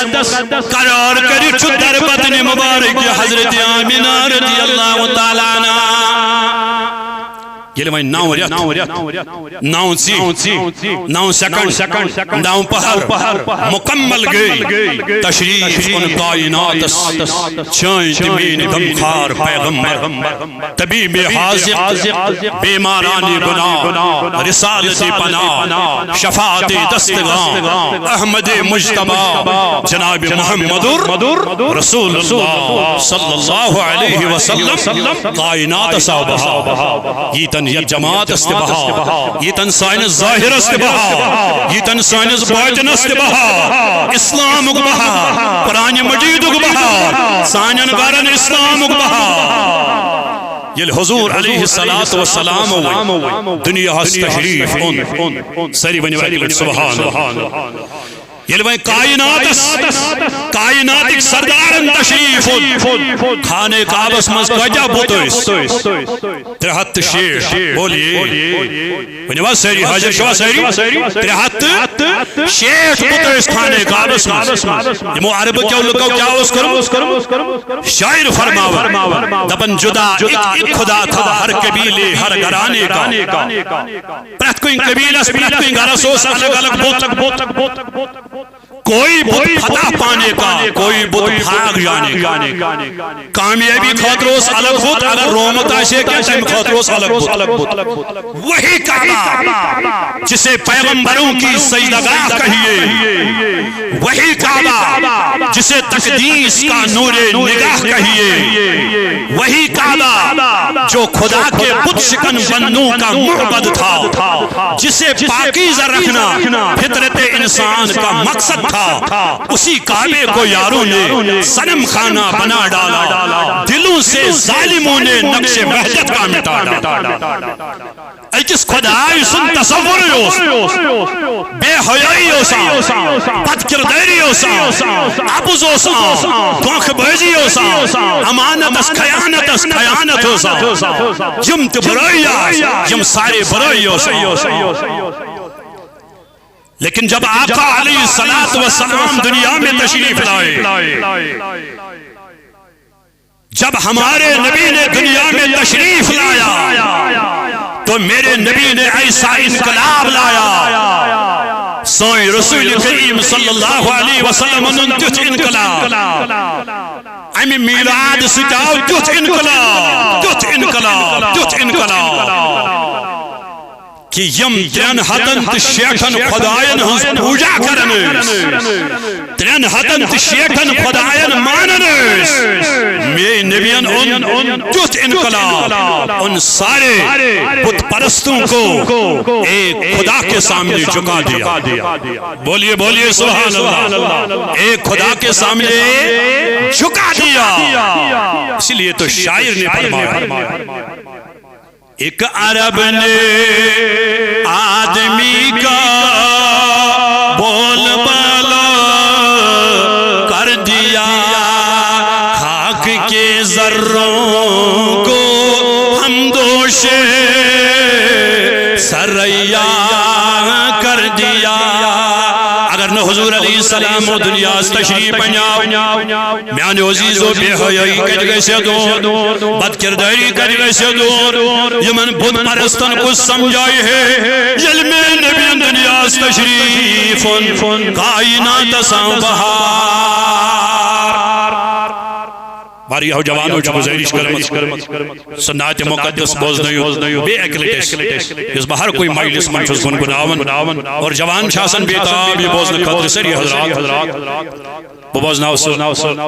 قرار کٔرِتھ چھُ در بطن مبارک حضرت آمینہ رضی اللہ تعالیٰ عنہا، ییٚلہِ وۄنۍ نو رٮ۪تھ، نو ژی، نو سیکنڈ، نو پہر مکمل گٔے، تشریف اوٚن کائناتس چٲنۍ تہٕ میٲنۍ غمخوار پیغمبر، طبیب حاذق، بیماران گناہ، رسالت پناہ، شفاعت دستگاہ، احمد مجتبی، جناب محمد رسول اللہ صلی اللہ علیہ وسلم۔ کائناتس آو بہار، ییٖتن یتھ جماعتس تہِ بہار، ییٖتن سٲنِس ظٲہرس تہِ بہار، ییٖتن سٲنِس باطنس تہِ بہار، اسلامُک بہار، قرآن مجیدُک بہار، سانٮ۪ن گرن اسلامُک بہار۔ ییٚلہِ حضور علیہ الصلوۃ والسلام دُنیاہس تشریف اوٚن، سٲری ؤنِو اَکہِ لٹہِ سبحان اللہ۔ ییٚلہِ وۄنۍ کائناتس، کائناتٕکۍ سردارن تشریف اوٚن، خانہ کعبس منٛز کٲتیاہ بُت ٲسۍ؟ ترٛےٚ ہتھ تہٕ شیٹھ۔ بولیے، ؤنِو حظ سٲری، حٲضِر چھِوا سٲری؟ ترٛےٚ ہتھ تہٕ شیٹھ بُت ٲسۍ خانہ کعبس منٛز۔ یِمو عربہٕ کیو لُکو کیٛاہ اوس کوٚرمُت؟ شاعر فرماوان، دپان، جدا اک اک خدا تھا ہر قبیلے ہر گھرانے کا۔ پرٛٮ۪تھ کُنہِ قبیلس، پرٛٮ۪تھ کُنہِ گرس اوس الگ الگ بُت۔ کوئی بت فتح پانے کا، کوئی بت بھاگ جانے کا۔ کامیابی خٲطرٕ اوس الگ بت، اگر رومت آسہِ ہے کینٛہہ، تمہِ خٲطرٕ اوس الگ بت۔ وہی کعبہ جسے پیغمبروں کی سجدہ گاہ کہیے، وہی کعبہ جسے تقدیس کا نور نگاہ کہیے، وہی کعبہ جو خدا کے بت شکن بندوں کا معبد تھا، جسے پاکیزہ رکھنا فطرت انسان کا مقصد تھا، اسی کعبے کو یاروں نے صنم خانہ بنا ڈالا، دلوں سے ظالموں نے نقش وحدت کا مٹا ڈالا۔ أکِس خدایہِ سُنٛد تصور اوس۔ بے حیٲیی اوس عام، بد کردٲری اوس عام، اَپُز اوس عام، دھوکہ بٲزی اوس عام، امانتس خیانتس خیانت اوس عام۔ یِم تہِ برٲیی آسہٕ، یِم سارے برٲیی اوس عام۔ لیکن جب آقا علیہ الصلوۃ والسلام دنیا میں تشریف لائے، جب ہمارے نبی نے دنیا میں تشریف لایا تو میرے نبی نے ایسا انقلاب لایا۔ سٲنۍ رسول کریم صلی اللہ علیہ وسلمن اوٚن تیُتھ انقلاب۔ امہِ میلاد سۭتۍ آو تیُتھ انقلاب، تیُتھ انقلاب، تیُتھ انقلاب۔ کہ یِم ترٛٮ۪ن ہتن تہٕ شیٹھن خداین ہٕنٛز پوٗجا کران ٲسۍ، ترٛٮ۪ن ہتن تہٕ شیٹھن خداین مانان ٲسۍ، میٲنۍ نبین اوٚن تیُتھ انقلاب، ان سارے بت پرستوں کو ایک خدا کے سامنے جھکا دیا۔ بولیے، بولیے سبحان اللہ۔ ایک خدا کے سامنے جھکا دیا۔ اسی لیے تو شاعر نے فرمایا، ایک عرب نے آدمی کا بول بالا کر دیا، خاک کے ذروں کو ہم دوش ثریا کر دیا۔ اگر نہ حضور علیہ السلام و دنیا تشریف بنیاو، میانیو عزیزو، بے حیائی کتہِ گژھِ دوٗر؟ بد کردٲری کتہِ گژھِ دوٗر؟ یِمن بت پرستن کُس سمجھایہِ ہے، ییٚلہِ میٲنۍ نبی دنیاہس تشریف اوٚن، کائناتس آو بہار۔ واریاہو جوانو چھِ گزٲرِش کٔرمٕژ، سُہ نعت مقدس بوزنٲیِو بیٚیہِ اَکہِ لٹہِ اَسہِ، یُس بہٕ ہر کُنہِ مجلس منٛز چھُس گُنگُناوان۔ اور جوان چھِ آسان بے تاب یہِ بوزنہٕ خٲطرٕ، سٲری حضرات۔ بہٕ بوزناو سُہ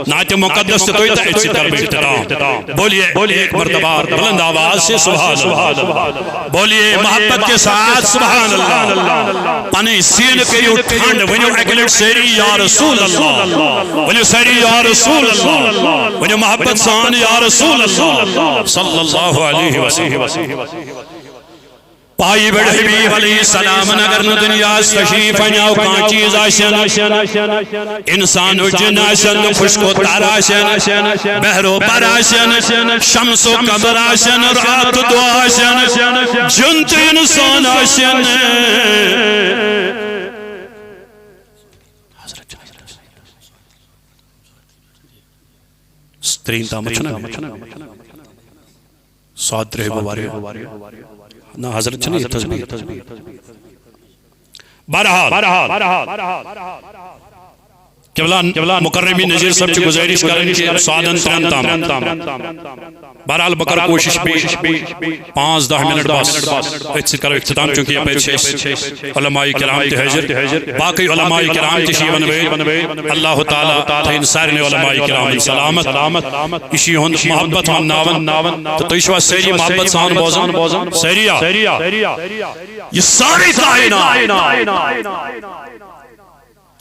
نعت مقدس تہِ تُہۍ تہٕ أتھۍ سۭتۍ کرٕ بہٕ اختتام۔ بولیے، بولیے ایک مرتبہ بلند آواز سے سبحان اللہ۔ بولیے محبت کے ساتھ سبحان اللہ۔ پنٕنۍ سیٖنہٕ کٔرِو ٹھنڈ، ؤنِو اَکہِ لٹہِ سٲری یا رسول اللہ۔ ؤنِو سٲری یا رسول اللہ۔ ؤنِو محبت سان یا رسول اللہ صلی اللہ علیہ وسلم۔ پایہِ پٮ۪ٹھ حبیب علیہ السلام اگر نہٕ دُنیاہس تشریف انیو، کانٛہہ چیز آسن، انسان و جن آسن، خشک و تر آسن، بحر و بر آسن، شمس و قمر آسن، رات و دۄہ آسن، جن تہٕ انسان آسن۔ ترٛیٚیِم تامَتھ چھُنہ؟ سات ترٛیٚیہِ بہٕ واریاہ۔ نہ، حضرت چھِنہٕ یہِ تسبیح۔ بہرحال، قبلہ مکرمی نذیر صٲب چھِ گزٲرِش کران کہ سادن ترٛٮ۪ن تام۔ بہرحال، بہٕ کرٕ کوٗشِش بیٚیہِ پانٛژھ دَہ منٹ بس۔ أتھۍ سۭتۍ کرو اختتام، چونکہ یپٲرۍ چھِ اَسہِ علماء کرام تہِ حٲضِر، باقٕے علماء کرام تہِ چھِ یِوان وٲتۍ۔ اللہ تعالیٰ تھٲیِن سارنٕے علماء کرامن سلامت۔ یہِ چھُ یِہُنٛد محبت ونناوان۔ تہٕ تُہۍ چھِوا سٲری محبت سان بوزان؟ سٲری یا؟ یہِ سٲرٕے کائنات،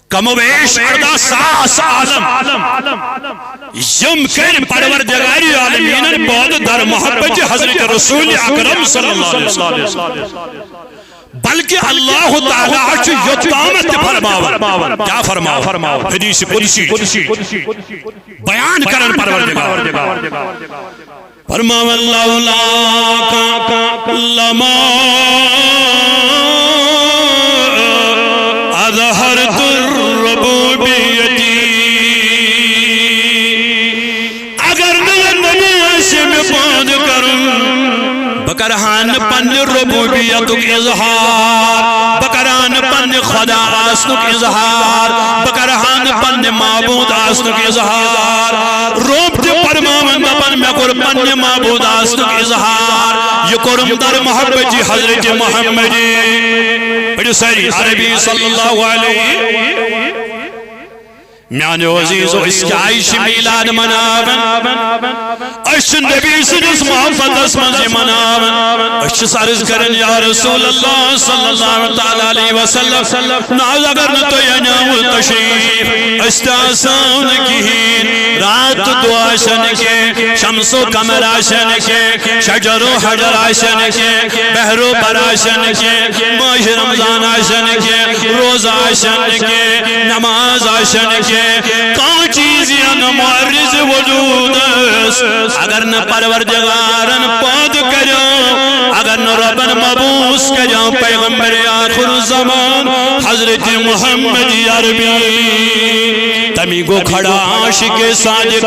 کم و بیش ارداہ ساس عالم، یِم کٔرۍ پروردگار عالمینن پٲدٕ در محبت حضرت رسول اکرم صلی اللہ علیہ وسلم۔ بلکہ اللہ تعالیٰ چھُ یوٚتامَتھ تہِ فرماوان۔ کیا فرماوان؟ حدیث قدسی بیان کرن پروردگار۔ فرماوان، لولاک لما اظہرت ربوبیتی۔ اگر نہٕ یہِ نبی آسہِ مےٚ پٲدٕ کرُن، بہٕ کرٕ ہا نہٕ پننہِ ربوبیتُک اظہار، بہٕ کرٕ ہا نہٕ پننہِ خدا آسنُک اظہار، بہٕ کرٕ ہا نہٕ پننہِ معبود آسنُک اظہار۔ رب تہِ فرماوان دپان، مےٚ کوٚر پننہِ معبود آسنُک اظہار، یہِ کوٚرُم در محبت حضرت محمد۔ پٔرِو سٲری عربی صلی اللہ علیہ۔ میانیو عزیزو، أسۍ کیازِ چھِ میلاد مناوان؟ أسۍ چھِ نبی سٕنٛدِس محبتس منٛز یہِ مناوان۔ أسۍ چھِس عرض کران، یا رسول اللہ صلی اللہ تعالیٰ علیہ وسلم، نہ حظ، اگر نہٕ تُہۍ انیاوٕ تشریف، أسۍ تہِ آسو نہٕ کِہیٖنۍ۔ رات تہٕ دۄہ آسن نہٕ کینٛہہ، شمس و قمر آسن نہٕ کینٛہہ، شجر و حجر آسن نہٕ کینٛہہ، بحر و بر آسن نہٕ کینٛہہ، ماہِ رمضان آسن نہٕ کینٛہہ، روزٕ آسن نہٕ کینٛہہ، نماز آسن نہٕ کینٛہہ، کانٛہہ چیز یی نہٕ معرض وجودس۔ اگر نہٕ پروردگارن پٲدٕ کریو، اگر نہٕ ربن مبعوث کریو پیغمبر آخر الزمان حضرت محمد عربی، تمی گو کھڑا عاشق صادق،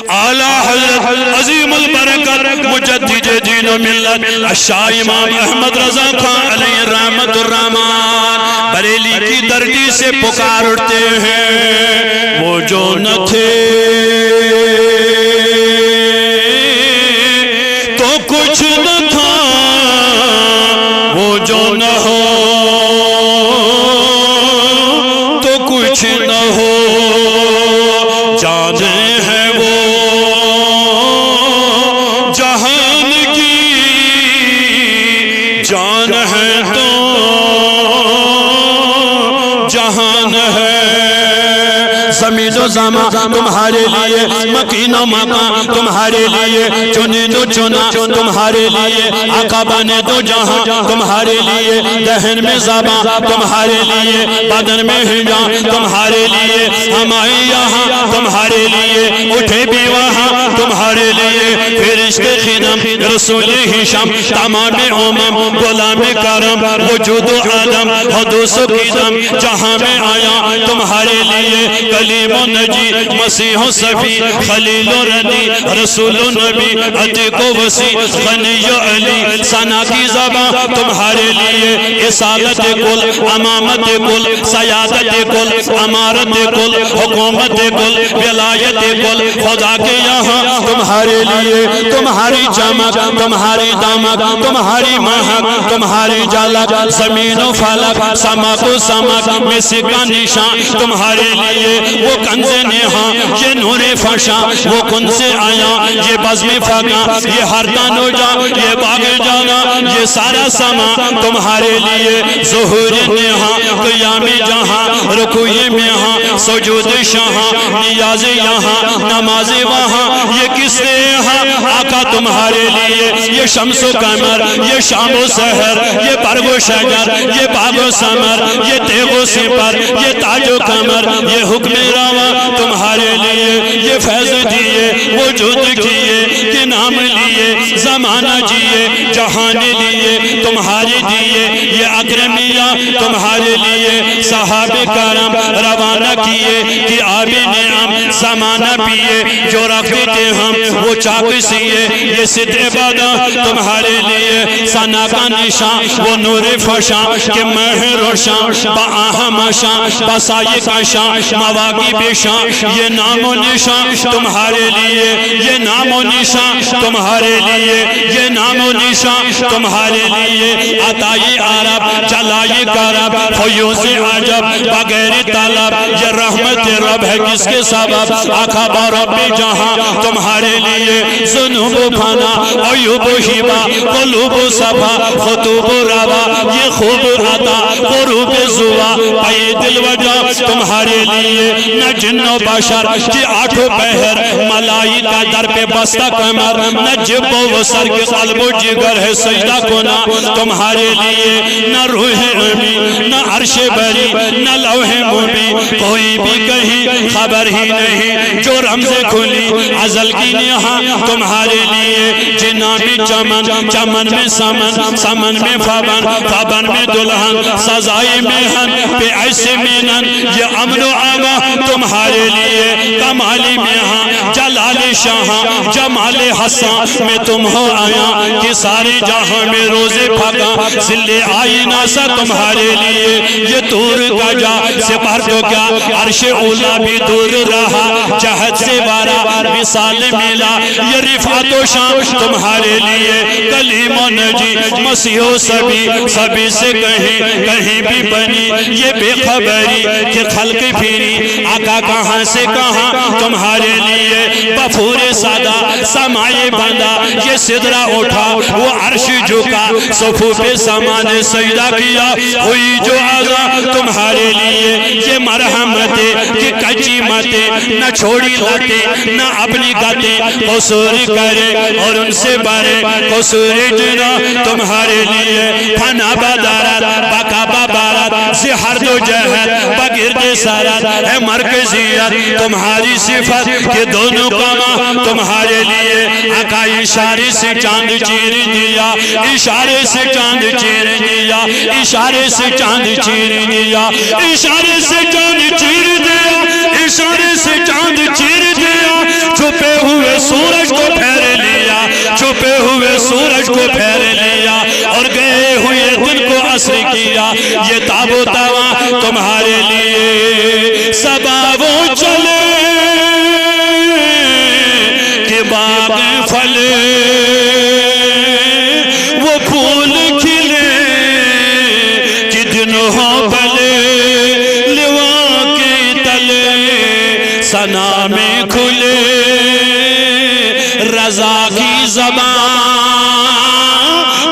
اعلیٰ حضرت عظیم البرکت مجدد دین و ملت الشاہ امام احمد رضا خان علیہ رحمت الرحمان بریلی کی دھرتی سے پکار اٹھتے ہیں، وہ جو نہ تھے تو کچھ نہ تھا، وہ جو نہ ہو تو کچھ نہ ہو، جان ہے وہ جہان کی، جان ہے تو جہان ہے۔ زمین و زمان تمہارے لیے، مکین و مکان تمہارے لیے، چنین و چنا تمہارے لیے، آقا بنے دو جہاں تمہارے لیے، دہن میں زباں تمہارے لیے، بدن میں ہجاں تمہارے لیے، ہم آئے یہاں تمہارے لیے، اٹھے بھی وہاں تمہارے لیے۔ فرشتے خدم، رسول ہشام، تمام امم، غلام کرم، وجود و عدم، حدوث و قدم، جہاں میں آیا تمہارے لیے۔ کلیم و نجی، مسیح و صفی، خلیل و ردی، رسول و نبی، عتیق و وصی، غنی و علی، ثنا کی زباں تمہارے لیے۔ اصالت کل، امامت کل، سیادت کل، امارت کل، حکومت کل، ولایت کل، خدا کے یہاں تمہارے لیے۔ تمہاری چمک، تمہاری دمک، تمہاری مہک، تمہاری جھلک، زمین و فلک، سمک و سمک، مس کا نشان تمہارے لیے۔ وہ کنز نہاں، یہ نور فشاں، وہ کن سے آیا؟ یہ بزم فکاں، یہ ہر تن و جاں، یہ باغ جانا، یہ سارا سامان تمہارے لیے۔ ظہور نہاں، قیام جہاں، رکوع میں ہاں، سجود شاہاں، نیاز یہاں، نماز وہاں، یہ کس نے ہاں؟ آقا تمہارے لیے۔ یہ شمس و قمر، یہ شام و سحر، یہ برگ و شجر، یہ باغ و ثمر، یہ تیغ و سپر، یہ تاج و کمر، یہ حکم روا تمہارے لیے۔ یہ فیض دیے، وجود کیے، کہ نام لیے، زمانہ جیے، جہان لیے، تمہارے دیے۔ یہ اکرمیہ تمہارے لیے، صحابہ کرام روانہ کیے، کہ آب نعم زمانہ پیے، جو رکھتے تھے ہم وہ چاک سیے۔ یہ ستر بادہ تمہارے لیے، ثنا کا نشاں، وہ نور فشاں، کہ مہ روشاں، با آہمشاں، با سایہ کشاں، مواقع پیشاں، یہ نام و نشاں تمہارے لیے، یہ نام و نشاں تمہارے لیے، یہ نام و نشاں تمہارے لیے۔ عطائی عرب، جلائی کرب، فیوز عجب، بغیر طلب، یہ رحمت رب ہے کس کے سبب؟ آقا با رب جہاں تمہارے لیے۔ ذنوب و فنا، عیوب و ہبا، قلوب و صفا، خطوب و روا، یہ خوب عطا، قروب زوا، پائے دل وجا تمہارے لیے۔ نہ جن و بشر کہ آٹھوں پہر، ملائکہ در پہ بستہ کمر، نہ جب و سر کہ قلب و جگر ہے سجدہ کنا تمہارے لیے۔ نہ روح امی، نہ عرش بری، نہ لوح مبی، کوئی بھی کہیں خبر ہی نہیں۔ جو رمز کھلی ازل کی نہاں تمہارے لیے، جناں میں چمن، چمن میں سمن، سمن میں فبن، فبن میں دلہن، سزائے میہن پہ ایسے مینن، یہ امن و امان تمہارے لیے۔ کمال میہاں، جلال شاہاں، جمال حساں میں تم ہو آیا، کہ سارے جہاں میں روز فکاں، ظل آئینہ سا تمہارے لیے۔ یہ طور کا جا سپر تو کیا، عرش اولا بھی دور رہا، جہد سے وارا وصال ملا، یہ رفعت و شان تمہارے لیے۔ کلیم و نجی، مسیح و صبی، صبی سے کہیں، کہیں بھی بنی یہ بے خبری، کہ خلق پھری آقا کہاں سے کہاں تمہارے لیے۔ بفور سادا سمائے بندہ، یہ سدرہ اٹھا، وہ عرش جھکا، صفوف سامان سجدہ کیا، ہوئی جو اعضا تمہارے لیے۔ یہ مرحمت کہ کچی مت، نہ چھوڑی لتے، نہ اپنی گتے قصور کرے اور ان سے بڑے قصور جنا تمہارے لیے۔ فنا بدارت، بقا ببارت، سے ہر دو جہت، بگرد سرت ہے مرکزیت تمہاری صفت، کہ دونوں کاماں تمہارے لیے۔ آقا اشارے سے چاند چیر دیا، اشارے سے چاند چیر دیا، اشارے سے چاند چیر دیا، اشارے سے چاند چیر دیا، اشارے سے چاند چیر دیا، چھپے ہوئے سورج کو پھیر لیا، چھپے ہوئے سورج کو پھیر لیا، اور گئے ہوئے دن کو عصر کیا۔ یہ تاب و تواں تمہارے لیے۔ صبا وہ چلے کہ باغ پھلے، وہ پھول کھلے کہ دن ہو بلے، لواء کے تلے ثنا میں کھلے رضا کی زبان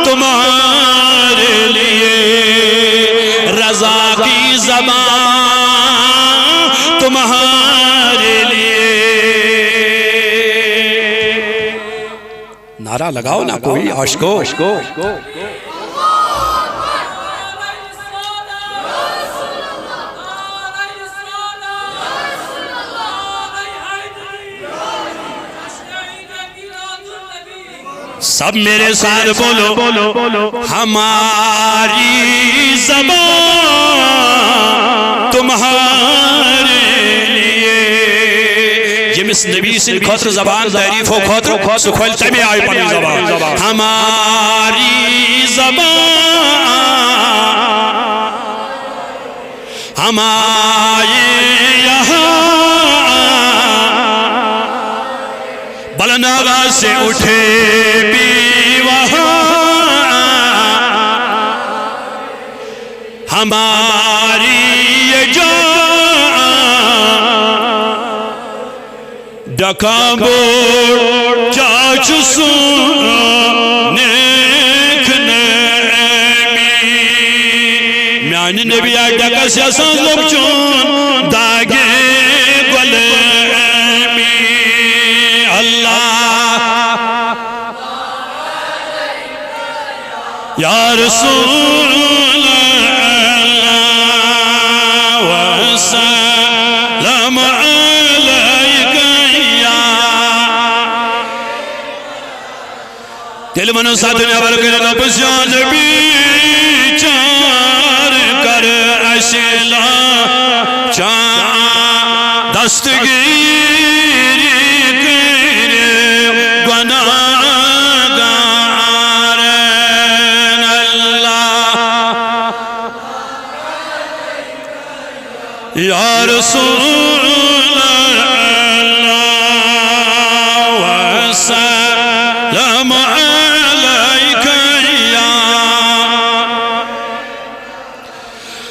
تمہارے لیے، رضا کی زبان تمہارے لیے۔ نعرہ لگاؤ نا کوئی عاشقو۔ سب میرے ساتھ بولو، ہماری زبان تمہارے لیے۔ ییٚمِس نبی سٕنٛدِ خٲطرٕ زبان تعریٖفو خٲطرٕ، سُہ کھولہِ تَمے آیہِ پنٕنۍ زبان۔ ہماری زبان، ہمارے یہاں بلند آواز سے اٹھے بھی وہاں، ہماری یہ جان ڈکھا بوٚڑ کیٛاہ چھُ سون نیک نامی۔ میانہِ نبی ڈکس یسان لوٚب چون داغے غلامی۔ اللہ۔ یا رسول اللہ، وسلم علیک یا۔ تیٚلہِ وَنو ساتھ نٮ۪بر کٔرِتھ، رۄبہٕ سیوٚد بِچار کر اَسہِ لاچار، دستگیٖری کٔرِو گۄناہگارن۔ اللہ۔ یا رسول اللہ، وسلم علیک یا۔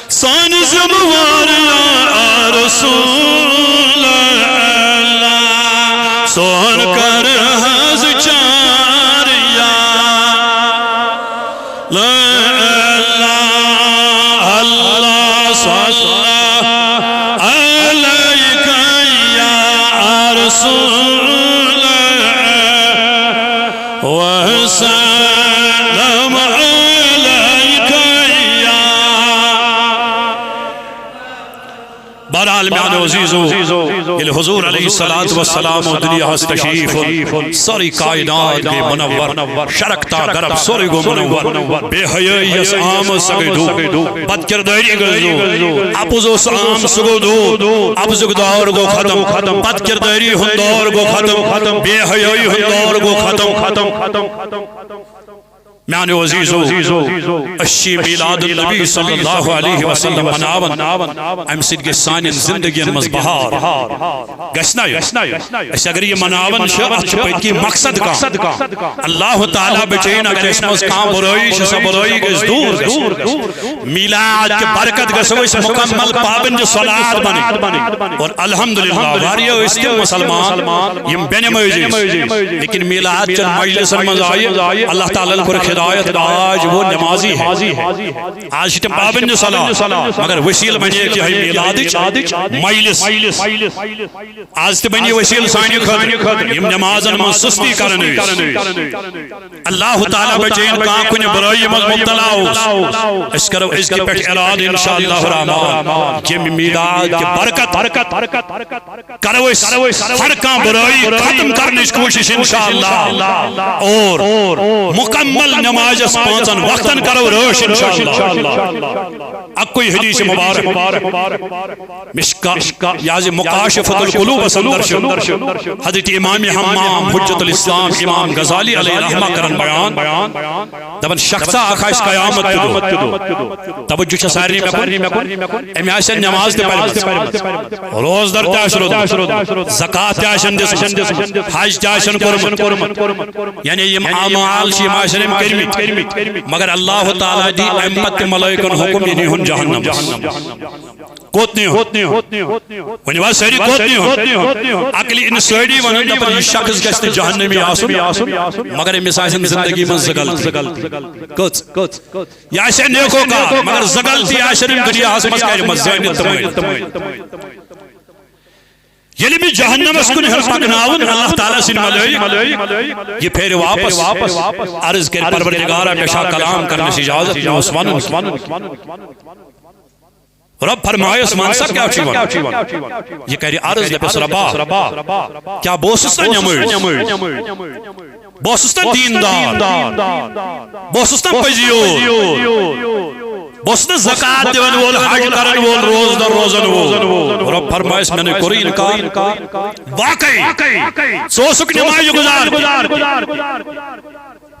سانہِ ذمہٕ وار یا رسول اللہ، سون کر حظ چار یا۔ لا اله الا الله، صلى عليك يا رسول الله، وسلم عليك يا۔ بہرحال، میانیو عزیزو، ییٚلہِ حضور علیہ الصلوۃ والسلام دنیاہس تشریف اوٚن، سٲرٕے کائنات گٔے منور، شرق تا غرب سورُے گوٚو منور۔ بے حیٲیی یۄس عام ٲس، سۄ گٔے دوٗر، بد کردٲری گٔے دوٗر۔ اپُز اوس عام، سُہ گوٚو دوٗر، اپزُک دور گوٚو ختم، بد کردٲری ہُنٛد دور گوٚو ختم، بے حیٲیی ہُنٛد دور گوٚو ختم۔ میانیو عزیزو، أسۍ چھِ میلاد النبی صلی اللہ علیہ وسلم مناوان۔ امہِ سۭتۍ گژھِ سانٮ۪ن زندگین منٛز بہار۔ گژھِ نا یہِ؟ أسۍ اگر یہِ مناوان چھِ، اتھ چھُ پٔتۍ کِنۍ مقصد کانٛہہ۔ اللہ تعالیٰ بچٲیِن اگر اَسہِ منٛز کانٛہہ بُرٲیی چھِ، سۄ بُرٲیی گژھِ دوٗر گژھٕنۍ۔ میلاد کہِ برکت گژھو أسۍ مکمل پابند صلات بنٕنۍ۔ اور الحمدللہ، واریاہ ٲسۍ تِم مسلمان یِم بے نمٲزی ٲسۍ، لیکن میلاد چٮ۪ن مجلسن منٛز آیہِ، اللہ تعالیٰ ہن کوٚرُکھ ہدایت، آج وہ نمازی ہے۔ آج چھِ تِم پابند صلات، مگر وسیلہٕ بنے یہِ میلادٕچ مجلس۔ آز تہِ بنہِ وسیلہٕ سانہِ خٲطرٕ، یِم نمازن منٛز سستی کران ٲسۍ۔ اللہ تعالیٰ بچٲیِن کانٛہہ کُنہِ بُرٲیی منٛز مبتلا اوس۔ أسۍ کرو أزکہِ پٮ۪ٹھ ارادٕ انشاءاللہ الرحمن، ییٚمہِ میلاد کہِ برکت کرو أسۍ ہر کانٛہہ بُرٲیی ختم کرنٕچ کوٗشش انشاءاللہ۔ اور مکمل نمازس پانٛژن وقتن کرو رٲچھ انشاءاللہ۔ اکُے حدیث مبارک مشکا، یہِ حظ یہِ مکاشفۃ القلوبس اندر چھُ۔ حضرت امام حمام حجت الاسلام امام غزالی علیہ رحمہ کرن بیان، دپان، شخصا اکھ آسہِ قیامت کہِ دۄہ، توجہ چھا سارنٕے مےٚ کُن؟ أمۍ آسن نماز تہِ پرمٕژ، روزدر تہِ آسہِ روٗدمُت، زکوٰۃ تہِ آسن دِژمٕژ، حج تہِ آسن کوٚرمُت، یعنی یِم اعمال چھِ، یِم آسن أمۍ کٔرمٕتۍ، مگر اللہ تعالیٰ دی امہِ پتہٕ تہِ ملائکن حکم، یہِ نیٖہُن جہنمس۔ کوٚت نیٖہُن؟ ؤنِو حظ سٲری، کوٚت نیٖہُن؟ عقلِ انسٲنی ونان، دپان، یہِ شخص گژھِ نہٕ جہنمی آسُن، مگر أمِس آسن زندگی منٛز زٕ غلطی۔ کٔژ؟ یہِ آسہِ ہا نیکوکار، مگر زٕ غلطی آسن أمۍ دُنیاہس منٛز کرِمژ، زٲنِتھ تہٕ مٲنِتھ۔ ییٚلہِ أمِس جہنمس کُن ہیوٚر پکناوُن، اللہ تعالیٰ سٕنٛدۍ ملٲیِک یہِ پھیرِ واپس، عرض کرِ، پروردگارا، مےٚ چھا کلام کرنس اجازت؟ مےٚ اوس ونُن۔ رۄب فرمایس، ون سا، کیٛاہ چھُے ونُن؟ یہِ کرِ عرض، دپٮ۪س، رۄبا، کیٛاہ بہٕ اوسُس نا نٮ۪مٲزۍ؟ بہٕ اوسُس نا دیٖندار؟ بہٕ اوسُس نا پٔزۍ یور؟ بہٕ اوسُس نا زکوٰۃ دِوان وول، حج کرن وول، روزدر روزن وول؟ رۄب فرمایس، مےٚ نے کوٚرُے انکار۔ واقعی، ژٕ اوسُکھ نمازِ گزار تہِ،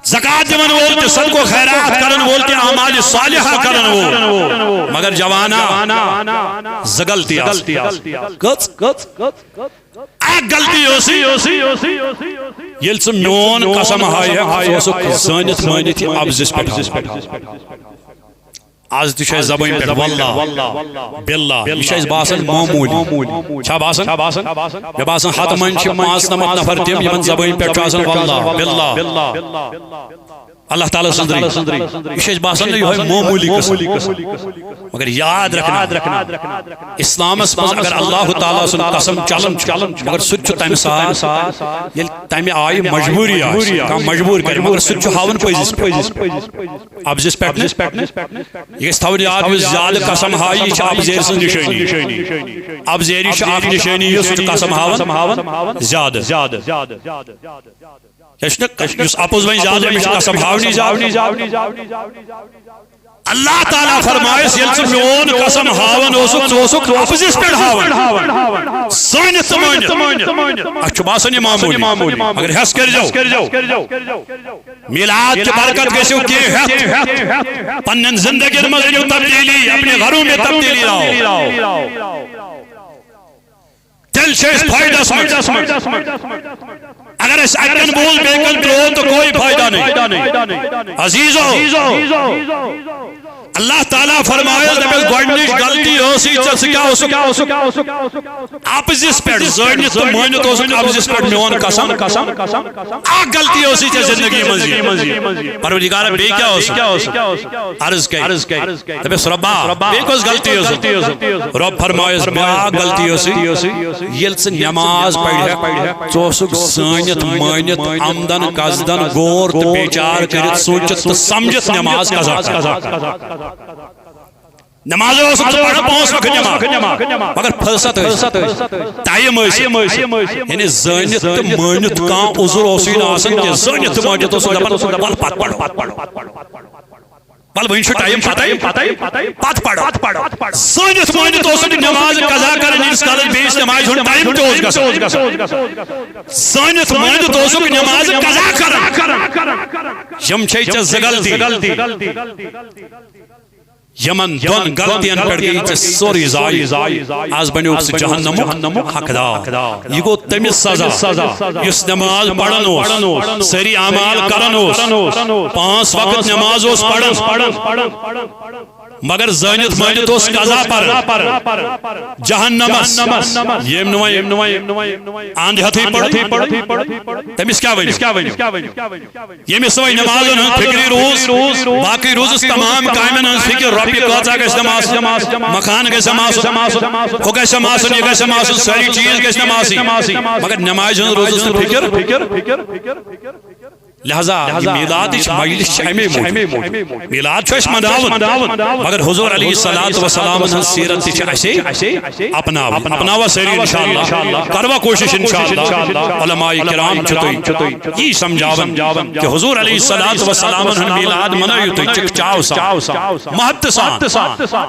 زکوٰۃ دِوان وول تہِ، صدقہ و خیرات کرن وول تہِ، اعمال صالحہ کرن وول۔ مگر جوانا، زٕ غلطی آسہٕ۔ کٔژ؟ اکھ غلطی ٲسٕے، ییٚلہِ ژٕ میون قسم ہایکھ، ژٕ اوسُکھ زٲنِتھ مٲنِتھ یہِ اپزِس پٮ۪ٹھ۔ از تہِ چھُ اَسہِ زبٲنۍ پٮ۪ٹھ واللہ، باللہ، یہِ چھُ اَسہِ باسان معموٗلی۔ چھا باسان؟ مےٚ باسان ہتہٕ منٛز چھِ پانٛژھ نمتھ نفر تِم، یِمن زبٲنۍ پٮ۪ٹھ چھُ آسان واللہ، باللہ۔ اللہ تعالیٰ سٕنٛدرٕے۔ یہِ چھُ اَسہِ باسان نہ یِہوٚے معموٗلی قٕصہٕ۔ مگر یاد رکھنا، اسلامس منٛز اگر اللہ تعالیٰ سُنٛد قسم چلان چھُ، مگر سُہ تہِ چھُ تَمہِ ساتہٕ، ییٚلہِ تَمہِ آیہِ مجبوٗری آسہِ، کانٛہہ مجبوٗر کرِ، مگر سُہ تہِ چھُ ہاوان پٔزِس پٮ۪ٹھ۔ اَپزِس پٮ۪ٹھ نہٕ۔ یہِ گژھِ تھاوُن یاد، یُس زیادٕ قسم ہاوِ، یہِ چھِ اَپزیرِ سٕنٛز نِشٲنی۔ اَپزیرِ چھِ اَکھ نِشٲنی، یُس چھُ قسم ہاوان زیادٕ۔ کیٛاہ چھُنہ، یُس اَپُز وۄنۍ زیادٕ، أمِس چھُ قسم ہاونی زیادٕ۔ اللہ تعالیٰ فرمایس، ییٚلہِ ژٕ میون قسم ہاوان اوسُکھ، ژٕ اوسُکھ اَپزِس پٮ۪ٹھ ہاوان۔ زٲنِتھ تہٕ مٲنِتھ۔ اَتھ چھُ باسان یہِ معموٗلی۔ مگر ہٮ۪س کٔرۍزیو۔ میلاد کہِ برکت گٔژھِو کینٛہہ ہٮ۪تھ پننٮ۪ن زندگین منٛز أنِو تبدیٖلی، اپنے گھروں میں تبدیٖلی لاؤ۔ تیٚلہِ چھِ أسۍ فٲیدس منٛز۔ اگر أسۍ اَکہِ کَن بوٗز، بیٚیہِ کَن ترٛوو تہٕ کوئی فٲیدٕ نہیں۔ عزیزو، اللہ تعالیٰ فرمایس، دَپٮ۪س، گۄڈٕنِچ غلطی ٲسٕے ژےٚ، ژٕ کیٛاہ اوسُکھ؟ اَپزِس پٮ۪ٹھ زٲنِتھ تہٕ مٲنِتھ اوسُکھ اَپزِس پٮ۪ٹھ میون قسم۔ اَکھ غلطی ٲسٕے ژےٚ زندگی منٛز یہِ۔ پروردگارا، بیٚیہِ کیٛاہ اوس؟ عرض کَرِ۔ دَپٮ۪س، رۄبا، بیٚیہِ کۄس غلطی ٲس؟ رۄب فرمایس، بیٛاکھ غلطی ٲسٕے، ییٚلہِ ژٕ نٮ۪ماز پَرِہَکھ، ژٕ اوسُکھ زٲنِتھ مٲنِتھ، عمدن قصدن غور تہٕ بیچار کٔرِتھ، سوٗنٛچِتھ تہٕ سمجھِتھ نٮ۪ماز قضا کران۔ نٮ۪ماز اوسُکھ ژٕ پران پانٛژھ وقت نٮ۪ماز، مگر فرصت ٲس۔ ٹایم ٲس۔ یعنی زٲنِتھ تہٕ مٲنِتھ کانٛہہ عذر اوسُے نہٕ آسان کینٛہہ۔ زٲنِتھ تہٕ مٲنِتھ اوس دَپان، "وَلہٕ پتہٕ پرو۔ وَلہٕ وۄنۍ چھُ ٹایم پتَے، پتہٕ پرو۔" زٲنِتھ مٲنِتھ اوسُکھ نٮ۪ماز قضا کران، ییٖتِس کالس بیٚیِس نٮ۪مازِ ہُنٛد ٹایم تہِ اوس گژھان۔ زٲنِتھ مٲنِتھ اوسُکھ نٮ۪ماز قضا کران۔ یِم چھے ژےٚ زٕ غلطی۔ یِمن دۄن غلطین پٮ۪ٹھ گٔیی ژےٚ سورُے ضایع۔ از بنیوکھ ژٕ جہنمُک حقدار۔ یہِ گوٚو تٔمِس سزا، یُس نماز پران اوس، سٲری اعمال کران اوس، پانٛژھ وقت نماز اوس پران، مگر زٲنِتھ مٲنِتھ اوس قضا پران۔ جہنمس ییٚمۍ نہٕ وۄنۍ اند ہیتھٕے پٔر، تٔمِس کیٛاہ ؤنِو؟ ییٚمِس وۄنۍ نمازن ہٕنٛز فکرٕے روٗز، باقٕے روٗزٕس تمام کامٮ۪ن ہٕنٛز فکر، رۄپیہِ کۭژاہ گژھِ نماز، مکان گژھِ نماز، ہُہ گژھِ نماز، یہِ گژھِ نماز، سٲری چیٖز گژھِ نمازٕے، مگر نمازِ ہٕنٛز روٗزٕس نہٕ فکر۔ لہذا یہِ میلادٕچ مجلس چھِ اَمے موٗجوٗب۔ میلاد چھُ أسۍ مناوان، مگر حضور علیہ الصلوۃ والسلام ہٕنٛز سیرت تہِ چھِ اَسے اپناوٕنۍ۔ اپناوا سٲری انشاءاللہ، کروا کوٗشِش انشاءاللہ۔ علماء کرام چھِ تُہۍ یی سمجھاوان کہ حضور علیہ الصلوۃ والسلام ہُنٛد میلاد منٲیِو تُہۍ چِکچاو سان، محبت سان،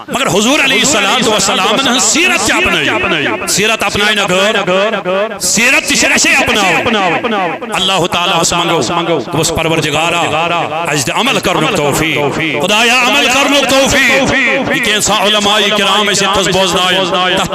مگر حضور علیہ الصلوۃ والسلام ہٕنٛز سیرت تہِ اپنٲیِو۔ سیرت اپناوِ نہ غٲر، سیرت تہِ چھِ اَسے اپناوٕنۍ۔ اللہ تعالیٰ ہس منٛگو، دوٚپُس، پروردگارا، اَسہِ دِ عمل کرنُک توفیق۔ خدایا، عمل کرنُک توفیق۔ یہِ کینٛژھا علماء کرام اَسہِ ییٚتہِ تھَس بوزناوَن، تَتھ